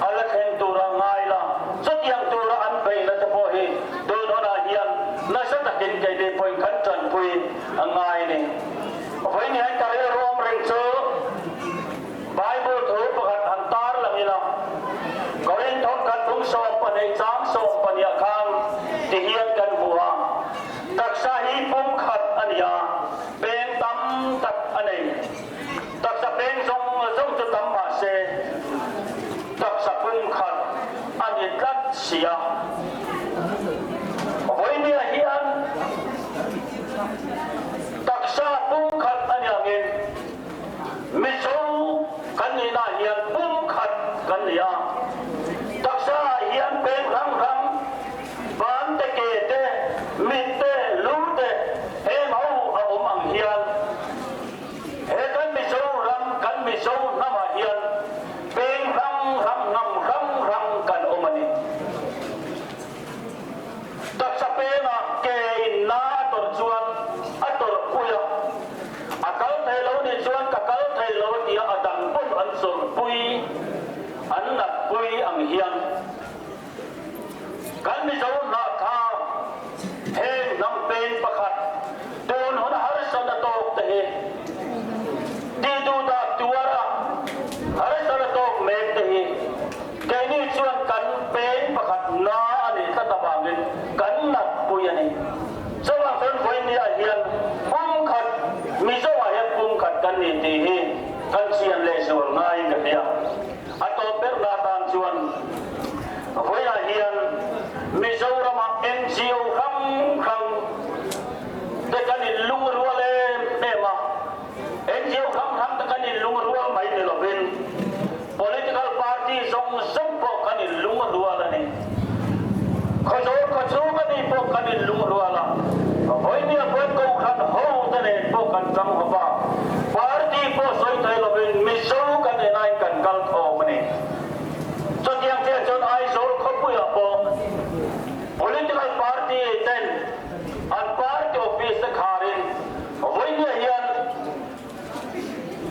a la thleng tura ngai la, chutiang tura an beihna te pawh hi tun hunah hian nasa takin keini pawhin kan tanpui a ngai a ni. Vawiin hian ka rilru awm reng chu. Bible thu pakhat han tar lang ila, Korinthon kan phung 12 chang 12 ah khan ti hian kan hmu a, Taksa hi pumkhat a ni a, peng tam tak a nei. Taksa peng zawng zawng chu tam mah se, taksa pumkhat a ni tlat si a. Vawinia hian taksa pumkhat a ni angin, Mizo kan nihna hian pumkhat kan ni a, taksa ah hian peng hrang hrang, ban te, ke te, mit te, lu te heng ho a awm ang hian he kan Mizo ram, kan Mizo hnam ah hian peng hrang hrang, hnam hrang hrang kan awm a ni. Taksa pengah ke in na a tawrh chuan a tawrh pui a, a kal thei lo nih chuan ka kal thei lo a tia a dang pawn an zawrh pui, an nat pui ang hian kan Mizo hnahthla heng hnam peng pakhat tun hun harsa na tawk te hi tih duhdah tuar a harsa na tawk mek te hi Keini chuan kan peng pakhat na a nih tlat avangin kan nat pui a ni. Chuvang chuan vawinia hian pumkhat, Mizoah hian pumkhat kan ni tih hi kan chian leh zual ngaiin ka hria. A tawp berna atan chuan vawiah hian Mizorama NGO hrang hrang te kan inlungrual em em a, NGO hrang hrang te kan inlungrual mai ni lovin, Political party zawng zawng pawh kan inlung rual a ni. Khawzawl khawchhung a nih pawh kan inlung rual a, vawinia pawn Kohhran ho te nen pawh kan tang hawp a, party pawh sawi thei lovin Mizo kan enain kan kal khawm a ni. Chutiang chiah chuan Aizawl khawpuiah pawh political party ten an party office te kharin vawinia hian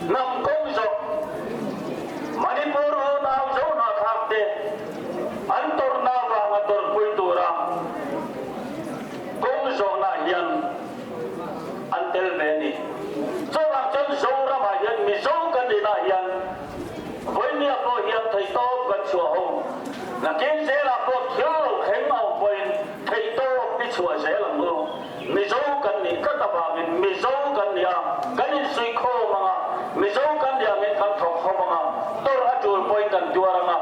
Hnam kawng zawk Manipur unau Zohnahthlak te an tawrhna avanga tawrhpui tura kawng zawhna hian an tel ve a ni. Chuvang chuan Zoramah hian Mizo kan nihna hian vawinia pawh hian theihtawp kan chhuah ho. Nakin zelah pawh thil lo thleng a awm pawhin theihtawp i chhuah zel ang u. Mizo kan nih tlat avangin Mizo kan ni a, kan insuikhawm ang a, Mizo kan ni angin kan thawk ho ang a, tawrh a tul pawhin kan tuar ang a,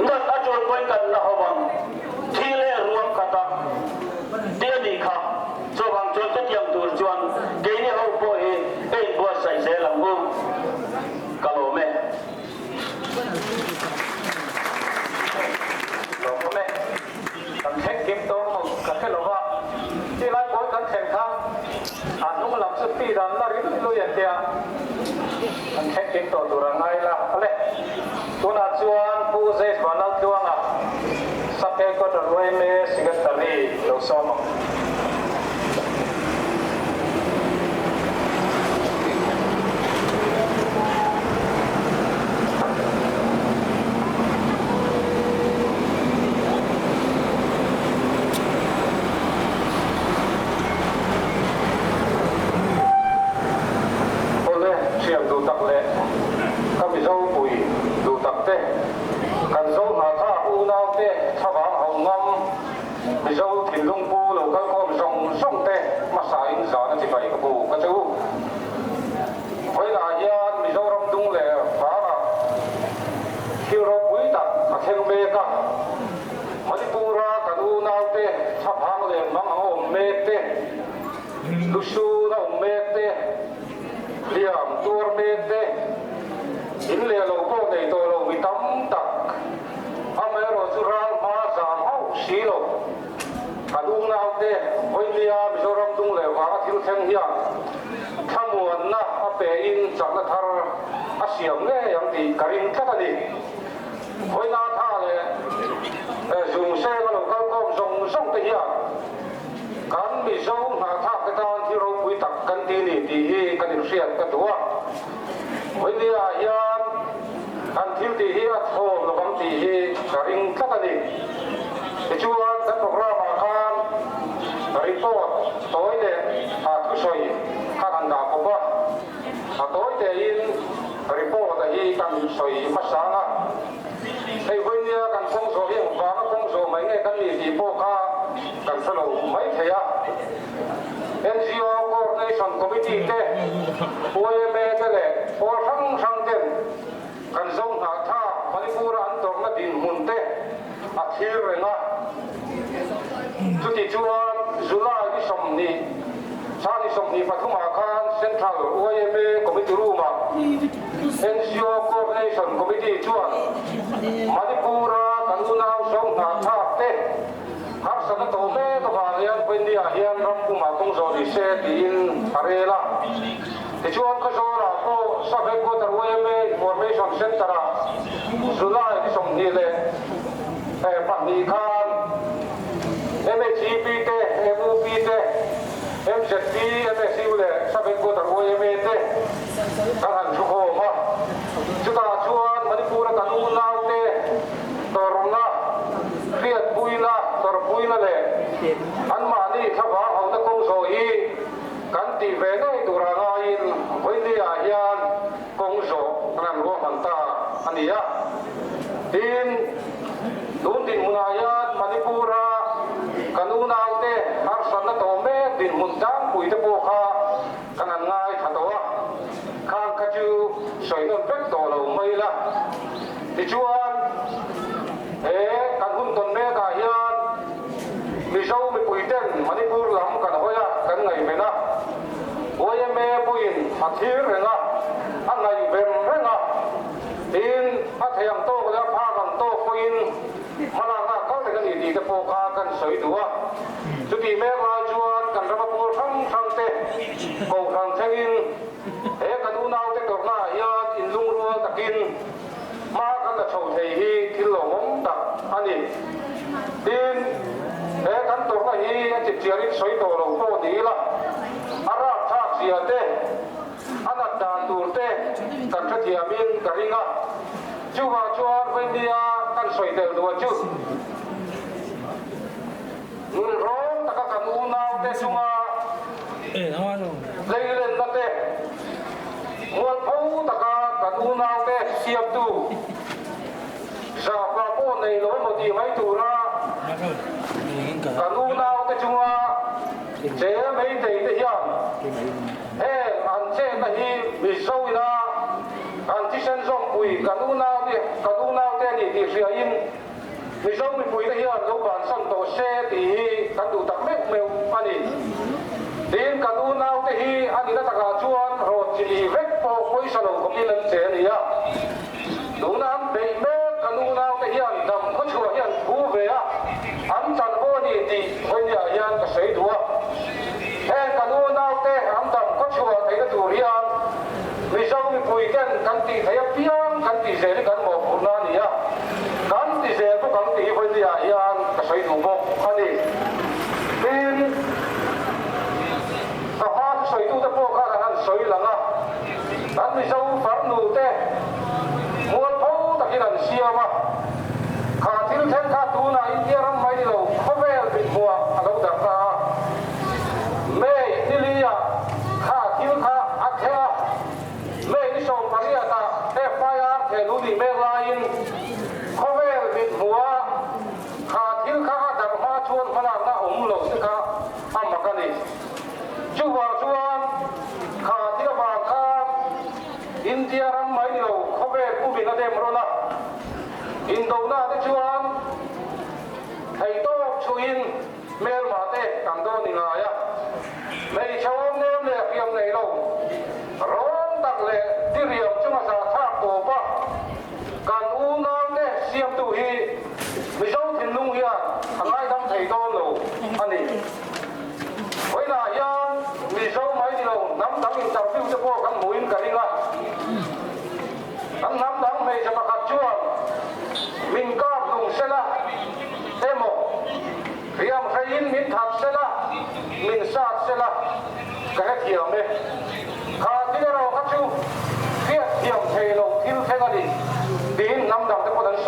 nat a tul pawhin kan la ho ang, thi leh ruang khat a ti a nih kha. Chuvang chuan chutiang tur chuan keini ho pawh hi ka inbuatsaih zel ang u. Ka lawm e. Lawm e. Kan thleng kim tawh maw ka hre lo va, ti lai pawl kan thlen kha a hnung lam chu ti dan la ring lui an tia, kan thleng kim tawh tur a ngai la ale. Tunah chuan Pu Zeis Vanlaltluanga Sub Headquarter yma Secretary lo sawm ang. Awle, thiam duh tak leh ka Mizo pui duh tak te, kan Zo hnahthlak unau te thlavang hauh ngam Mizo thinlung pu lo kalkhawm zawng zawng te hmasa in zan a chibai ka bu ka che u. Vawiinah hian Mizoram dung leh vangah thil ropui tak a thleng mek a, Manipur-a kan unaute thlaphang leh mang ang a awm mek te, Lusun a awm mek te, Hliam tuar mek te, in leh lo pawh nei tawh lo mi tam tak, amaherawh chu ral hma zam hauh si lo. Kan unaute vawinia Mizoram dung leh vanga thil thleng hian thlamuanna a pe in chakna thar a siam ngei ang tih ka ring tlat a ni. Vawiina tha leh zungsenga lo kalkhawm zawng zawng te hian kan Mizo hnahthlak te tan thil ropui tak kan ti ni tih hi kan inhriat ka duh a. Vawinia hian kan thil tih hi a thlawm lovang tih hi ka ring tlat a ni. Tichuan kan programme ah khan report tawi leh a thusawi kha kan dah kawp a, a tawi tein report a hi kan sawi hmasa ang a. Hei vawinia kan kawng zawh hi engvanga kawng zawh mai nge kan nih tih pawh kha kan hre lo mai thei a. NGO Coordination Committee te, YMA te leh pawl hrang hrang ten kan zo hnahthlak Manipur-a an tawrhna dinhmun te a thlir reng a. Chuti chuan July ni 20, thla ni 23 ah khan Central YMA Committee Room-ah NGO Coordination Committee chuan Manipur-a kan unau zo hnahthlak te Harsatna tawh mek avang hian Vawinia hian ram pumah kawng zawh ni se tiin a rel a. Tichuan Khawzawlah pawh Sub Headquarter yma Information Centre-ah July ni 22 khan MHEP te, MUP te, MZP, MSU leh Sub Headquarter yma te kan han thukhawm a. Chutah chuan Manipur-a kan unaute tawrhna, hriatpuina, tawrhpuina leh anmahni thlavang hona kawng zawh hi kan tih ve ngei tura ngaiin vawinia hian kawng zawh kan han ruahman ta a ni a. Tin, tun dinhmunah hian Manipur-a kan unaute harsatna tawh mek dinhmun tlangpuite pawh kha kan han ngaithla tawh a, khang kha chu sawi nawn vek tawh lo mai ila. Tichuan, he kan hun tawn mekah hian Mizo mipuiten Manipur lam kan hawi a, kan ngaihven a. YMA pawhin a thlir reng a, a ngaihven reng a. Tin, a thei ang tawk leh a phak ang tawk pawhin hmalakna a kal reng a ni tih te pawh kha kan sawi duh a. Chutih mek lai chuan kan rama pawl hrang hrang te kohhran thlengin he kan unaute tawrhnaah hian inlungrual takin hma kan la chho thei hi thil lawmawm tak a ni. Tin, he kan tawrhna hi a chipchiarin sawi tawh lo pawh ni ila, a rapthlak zia te, a nat dan tur te kan hrethiamin ka ring a. Chuvang chuan vawinia kan sawi tel duh a chu. Nunrawng taka kan unaute chunga hleilenna te, mualpho taka kan unaute siamtu zahpah pawh nei lo emaw tih mai tura kan unaute chunga che meitei te hian heng an chenna hi Mizo ina an thisen zawmpui kan unaute a ni tih hriain Mizo mipuite hian lo bansan tawh se tih hi kan duh tak meuh meuh a ni. Tin, kan unaute hi a nihna takah chuan rawn chili vek pawh pawisa lo khawpin an che a ni a. Tuna an beih mek kan unaute hian dam khawchhuah hi an phu ve a, an chanvo a ni tih vawinia hian ka sawi duh a. Heng kan unaute an dam khawchhuah theihna tur hian Mizo mipuiten kan tih theih apiang kan tih zel hi kan mawhphurhna a ni a, kan ti zel bawk ang tih hi vawinia hian ka sawi duh bawk a ni. Tin, ka hma thusawitute pawh khan an han sawi lang a, kan Mizo farnute mualpho takin an siam a, kha thil thleng kha tunah India ram mai ni lo khawvel mithmuah a lo darh ta a. May nili-ah kha thil kha a thleng a, May ni 18-ah FIR thehluh nih mek laiin khawvel mithmuha kha thil kha a darh hma chuan hmalakna awm lo te kha a mak a ni. Chuvang chuan kha thil avang khan India ram mai ni lo khawvel pumin a dem rawn a, indona te chuan theihtawp chhuihin Hmelma te kan dawn i ngai a, hmeichhe awm nem leh hriam nei lo rawng.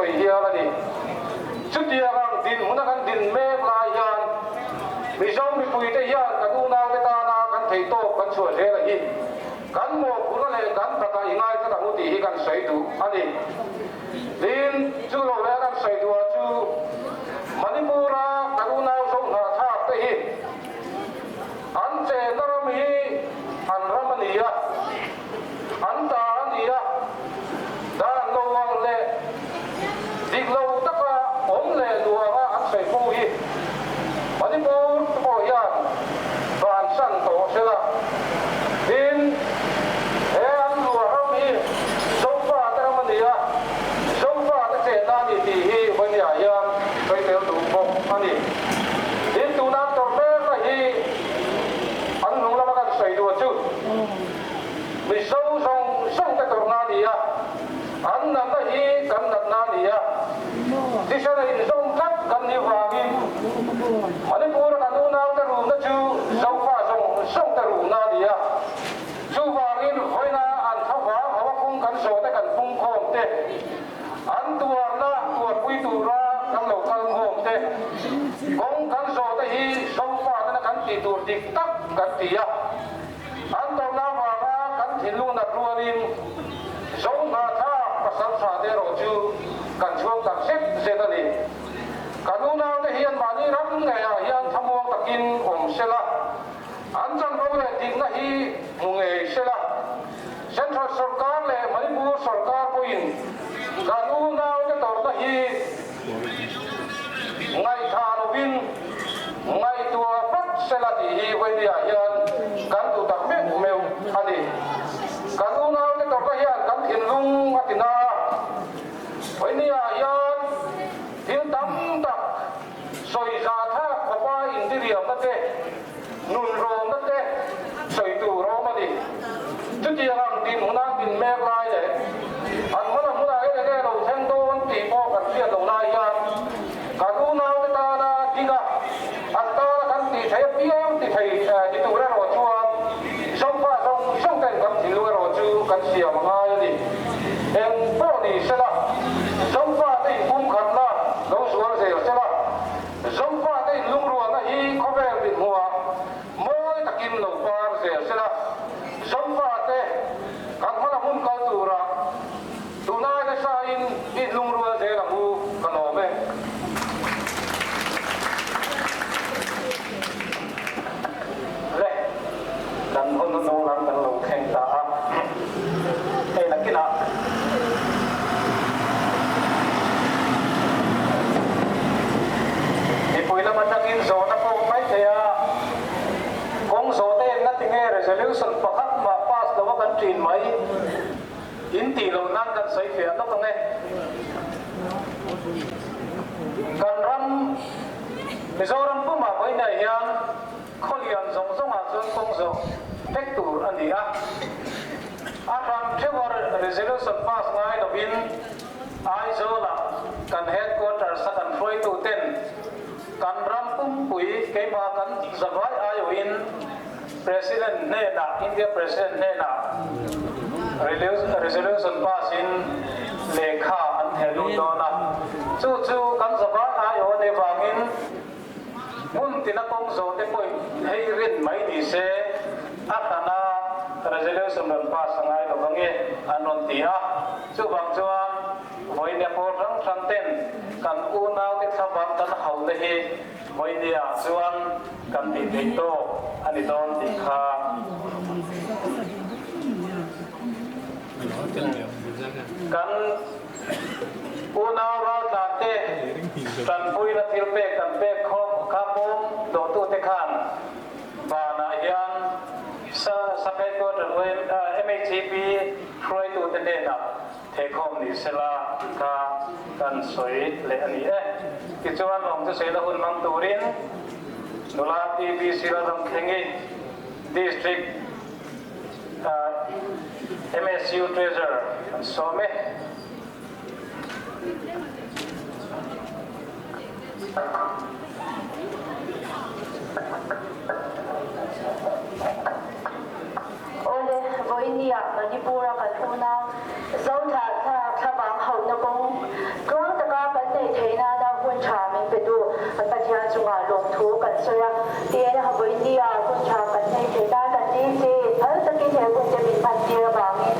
thei hial a ni. Chutiang ang dinhmuna kan din mek lai hian Mizo mipuite hian kan unaute tana kan theihtawp kan chhuah zel a hi. Kan mawhphurhna leh kan takah i ngaithla ang u tih hi kan sawi duh a ni. Tin, chu lo leh kan sawi duhah chu Manipur-a kan unau Zohnahthlak te hi an chenna ram hi an ram a ni a, an ta a ni a, dan lo ang leh dik lo taka awm leh luanga an sawi fo hi Manipur te pawh hian bansan tawh se la. Tin, he an luah ram hi Zofa te ram a ni a, Zofa te chenna a ni tih hi vawinia hian sawi tel duh bawk a ni. Tin, tuna an tawrh mekna hi an hnung lama kan sawi duh chu Mizo zawng zawng te tawrhna a ni a, an natna hi kan natna a ni a, thisen a inzawm tlat kan nih vangin Manipur a kan unaute ruhna chu Zofa zawng zawng te ruhna a ni a. Chuvangin vawiina an thlavang ho a kawng kan zawh te kan pungkhawm te, an tuarna tuarpui tura kan lo kal khawm te, kawng kan zawh te hi Zofa tena kan tih tur dik tak kan ti a. An tawrhna avanga kan thinlung nat rualin Zohnahthlak pasaltha te erawh chu kan chhuang tak zet zet a ni. Kan unaute hian mahni ram ngeiah hian thlamuang takin awm sela, an chanvo leh dikna hi hmu ngei sela, Central sawrkar leh Manipur sawrkar pawhin kan unaute tawrhna hi Ngaihthah lovin ngaihtuah vat sela tih hi Vawinia hian kan duh tak meuh meuh a ni. Kan unaute tawrhna hian kan thinlung a ti na a, Vawinia hian thil tam tak sawi zah thlak khawpa intiriamna te, nunrawnna te sawi tur a awm a ni. Chutiang ang dinhmun a din mek lai leh an hmala hmunah eng enge lo thleng dawn tih pawh kan hriat loh lai hian kan unaute tana ding a, an tana kan tih theih apiang ti thei ti tur erawh chuan Zofa zawng zawng ten kan thinlung erawh chu kan siam a ngai a ni. Eng pawh ni sela Zofa te inpumkhatna lo zual zel sela, Zofate inlungrualna hi khawvel dinhmuhah mawi takin lo par zel se la, Zofate kan hmala hmun kal turah tunai nasain i inlungrual zel ang u ka lawm e. Le, kan hun hnung lam kan lo thleng ta a, hei nakinah. Mipui lam atangin zawhna pawh mai thei a, kawng zawhte engna tinge resolution pakhat mah pass lo a kan ṭin mai in tih loh nan kan sawi fiah lawk ang e. Kan ram Mizoram pumah vawihnai hian Khawlian zawng zawngah chuan kawng zawh vek tur a ni a. A hran theuha resolution pass ngai lovin Aizawlah kan headquarters a kan hruaituten kan ram pumpui keimah kan zavai aiawhin President hnenah, India President hnenah resolution pass in lehkha an theh lut dawn a. Chu chu kan zavai aiawh a nih vangin Hmun tina kawng zawh te pawhin hei rin mai ni se, a hrana resolution rawn pass a ngai lo ange an rawn ti a. Chuvang chuan vawinia pawl hrang hrang ten kan unaute thlavang kan hauhna hi vawinia chuan kan tih theih tawk a ni dawn tih kha kan Unau raltlan te tanpuina thil pek kan pek khawm kha pawm dawhtute khan vanah hian Sub Headquarter MHEP hruaitute hnenah thehkhawm ni sela tih kha kan sawi leh a ni e. Tichuan lawmthusehna hun hmang turin nula TBC Lalramthlengi District MSU Treasurer an sawm e. Awle, vawinia Manipur-a kan unau Zothla thlavang hauhna kawng tluang tak. hmantir avangin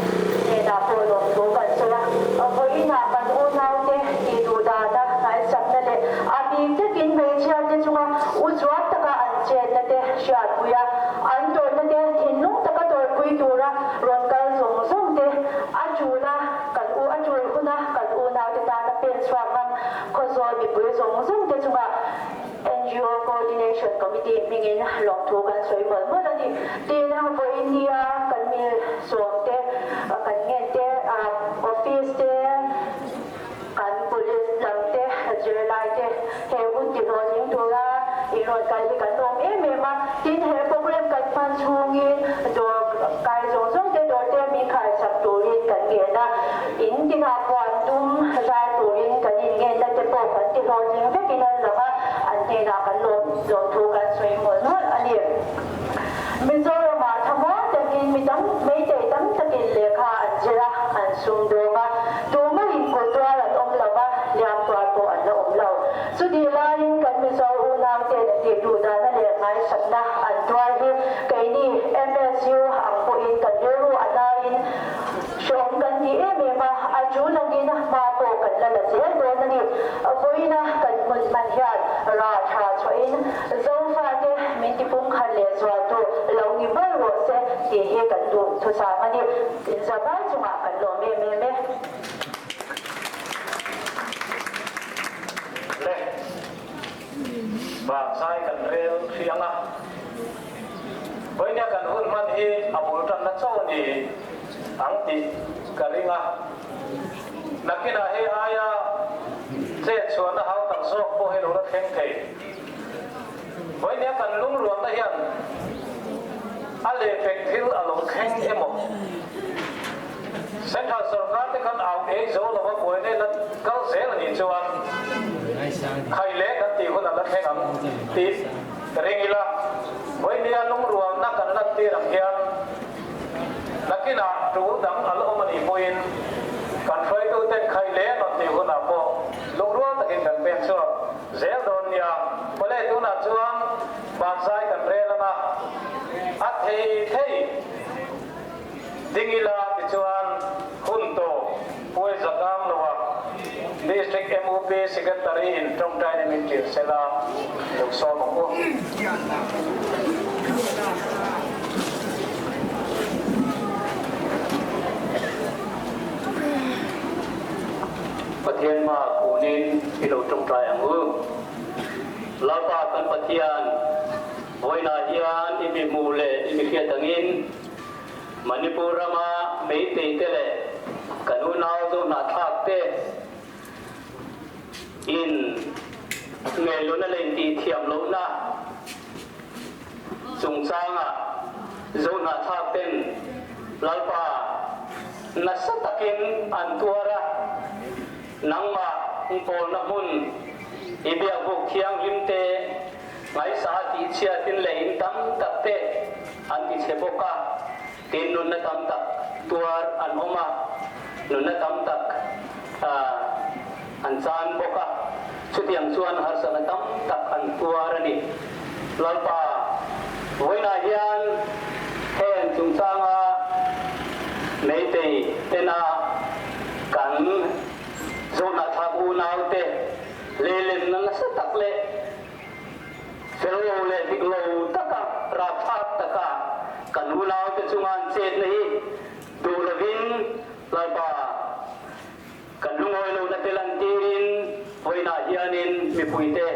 hnenah pawh lawmthu kan sawi a. Vawiinah kan unaute tih duh dana hnaisakna leh a bik takin hmeichhiate chunga uchuak taka an chetna te hriatpui a, an tawrhna te thinlung taka tawrhpui tura rawn kal zawng zawng te a tul a, kan u a tul huna kan unaute tana pen chhuak ngam Khawzawl mipui zawng zawng te chunga ngo Coordination Committee hmingin lawmthu kan sawi mawlh mawlh a ni. Tin, vawiin nia kan mi sawm te, kan ngen te, office te, kan police lam te, zirlai te he hun ti hlawhtling tura in rawn kal hi kan lawm em em a. Tin, he program kan hman chhungin dawr kai zawng zawng te dawr te min khar chak turin kan ngen a. In tinah puan dum zar turin kan inngenna te pawh kan ti hlawhtling vekin an lang a, an hnenah kan lawm lawmthu kan sawi mawlh mawlh a ni. Mizoramah thlamuang takin mi tam meitei tam takin lehkha an zir a, an sumdawng a, tumahin kut tuar an awm lo va, hliam tuar pawh an la awm lo. Chutih laiin kan Mizo unauten tih duh dana leh ngaihsakna an tuar hi keini MSU ang pawhin kan rilru a hnaiin, Hreawm kan ti em em a, a tul angin hma pawh kan la la zel dawn a ni. Vawiina kan hmun hman hian rah tha chhuahin Zofate min tipung khat leh zualtu lo ni ber rawh se tih hi kan duh thusang a ni. Inzavai chungah kan lawm em em e. Le vangzai kan rel hriang a. Vawinia kan hun hman hi a bul tanna chauh a ni ang tih ka ring a. Nakinah hei aia chet chhuahna hau tak zawk pawh hi lo la thleng thei. Vawinia kan lungrualna hian a lehpek thil a lo thleng emaw? Central sorkar te khan au ei zo lova buaina la kal zel a nih chuan khai leh kan tih hun a la thleng ang tih Ring ila, vawinia lungrualna kan lantir ang hian nakinah tul dang a la awm a nih pawhin kan hruaituten khaih leh rawn tih hunah pawh lungrual takin kan pen chhuak zel dawn nia. Pawle tunah chuan banzai kan rel ang a, a thei thei ding ila tichuan hun tawp puai zakam loa District MUP Secretary in tawngtaina min tir sela lo sawm ang u. Pathian hma kunin i lo tawngtai ang u. Lalpa kan Pathian, vawiinah hian i mi hmuh leh i mi hriat angin, Manipur rama Meitei te leh kan unau Zohnahthlak te in ngailuna leh intihthiam lohna chungchangah Zohnahthlak ten Lalpa nasa takin an tuar a, nangmah pawlna hmun i biakbuk thianghlim te ngaihsa tihchhiatin leh in tam tak te An ti chhe bawk a, tin nunna tam tak tuar an awm a, nunna tam tak an chan bawk a, chutiang chuan harsatna tam tak an tuar a ni. Lalpa, vawiinah hian heng chungchanga Meitei tena kan Zohnahthlak unaute leilenna nasa tak leh Fel lo leh dik lo taka rapthlak taka kan unaute chunga an chetna hi duh lovin Lalpa kan lungawi lohna te lantirin vawiinah hianin mipuite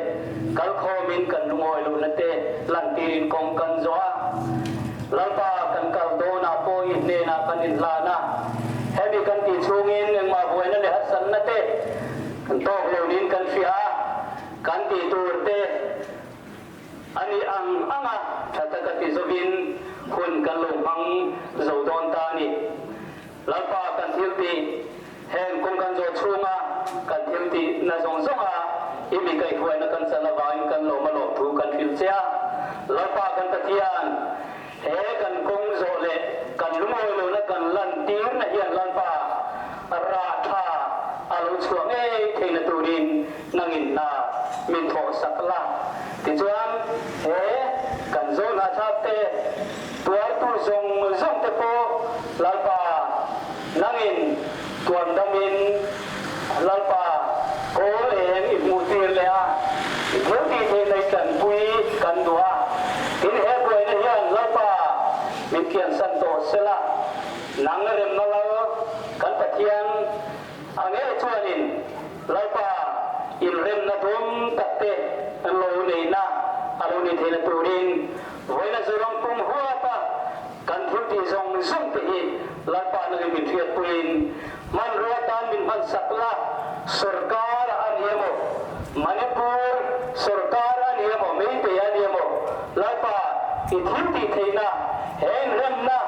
kalkhawmin kan lungawi lohna te lantirin kawng kan zawh a. Lalpa kan kal dawnah pawh i hnenah kan inhlan a, hemi kan tih chhungin engmah buaina leh harsatna te kan tawk lo niin kan hria a. Kan tih tur te a nih ang ang a, tha taka ti zovin hun kan lo hmang zo dawn ta a ni. Lalpa kan thil tih, heng kawng kan zawh chhunga kan thil tih na zawng zawnga i mi kaihhruaina kan chan avangin kan lawm a lawm thu kan hrilh che a. Lalpa kan Pathian, he kan kawng zawh leh kan lungawi lohna kan lantirna hian Lalpa rah tha a lo chhuah ngei theihna turin Nangin hna min thawh sak la, tichuan he kan zawhna thlak te, tuartu zawng zawng te pawh Lalpa, kawl eng i hmuh tir leh a, i thil tih theihna i tanpui kan duh a. Tin, he buaina hian Lalpa min kiansan tawh sela, nang remna lal kan Pathian a ngei chuanin Lalpa inremna dawm takte an lo neihna a lo ni theihna turin vawiina Zoram pum huata kan thil tih zawng zawng te hi Lalpa nangin min hriatpuiin hmanrua tan min hmansak la, sorkar a ni emaw, Manipur sorkar a ni emaw, Meitei a ni emaw, Lalpa i thil tih theihna he inremna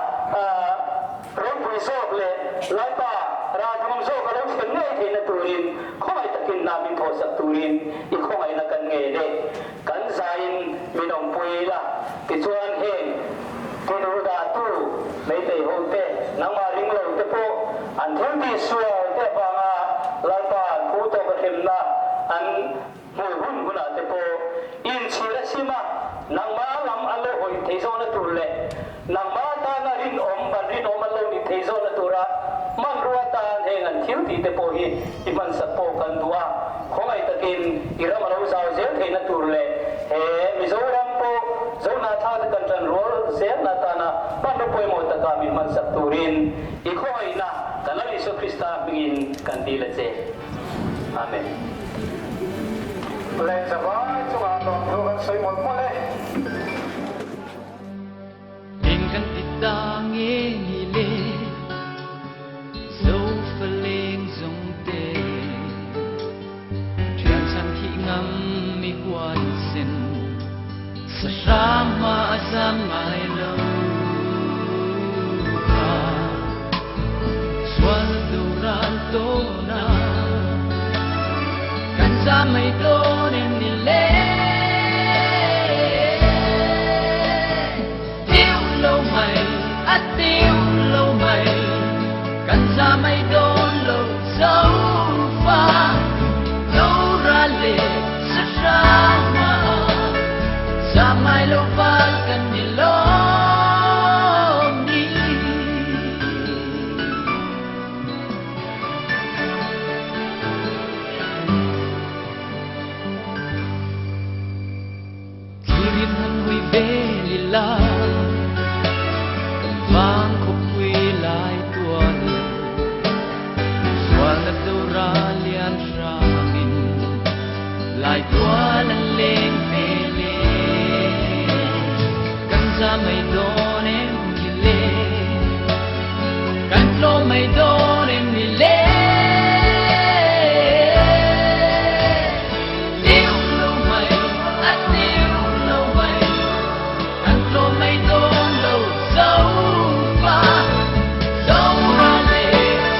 ropui zawk leh Lalpa ralthum zawk a lo thlen ngei theihna turin khawngaih takin hna min thawhsak turin i khawngaihna kan ngen e. Kan zaiin min awmpui la, tichuan heng tiduh dahtu Meitei hote, nangmah ring lo te pawh an thil tih sual te avanga Lalpa an phu tawk a hremna an hmuh hun hunah te pawh inchhir a sim a, nangmah lam an lo hawi thei zawhna tur leh nangmah tana rinawm ban rinawm an lo nih thei zawhna tura hmanrua tan heng an thil tih te pawh hi i hmansak pawh kan duh a, khawngaih takin i ram a lo zau zel theihna tur leh he Mizoram pawh Zohnahthlak te kan tan rual zelna atana hmanraw pawimawh taka min hmansak turin i khawngaihna kan Lal Isua Krista hmingin kan dil a che. Amen. Lehkha vai chungah lawmthu kan sawi mawlh mawlh e. Eng kan ti ta nge ni le Zofa leng zawng te Thian chhan thih ngam mi huaisen Sahrang hma a zam ngai lo kha Sual do ral tawn a Kan zam mai dawn em ni le Tiêu lo mai a tiêu lo mai Kan za mai dawn lo zo fa Do ra le sa hrang ma Za mai lo val kan ni lawm ni. Thlirin han hui vel ila, kan vang khawpui lai tual Sualna dora lian hrangin lai tual an leng vel e. Kan za mai dawn em ni le, kan tlawm mai dawn em ni le. Tiêu lo mai, a tiêu lo mai, kan tlawm mai dawn lo zo fa, zo ra le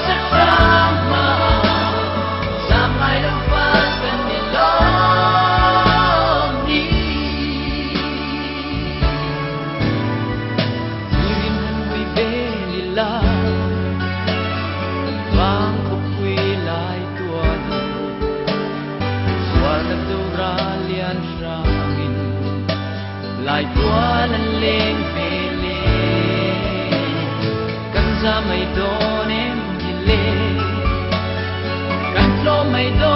sa hrang hma, zam ngai lo fa kan ni lawm ni. Thlirin han hui vel ila, kan vang khawpui lai tual. Sualna dora lian hrangin lai tual an leng vel e. Kan za mai dawn em ni le, kan tlawm mai dawn.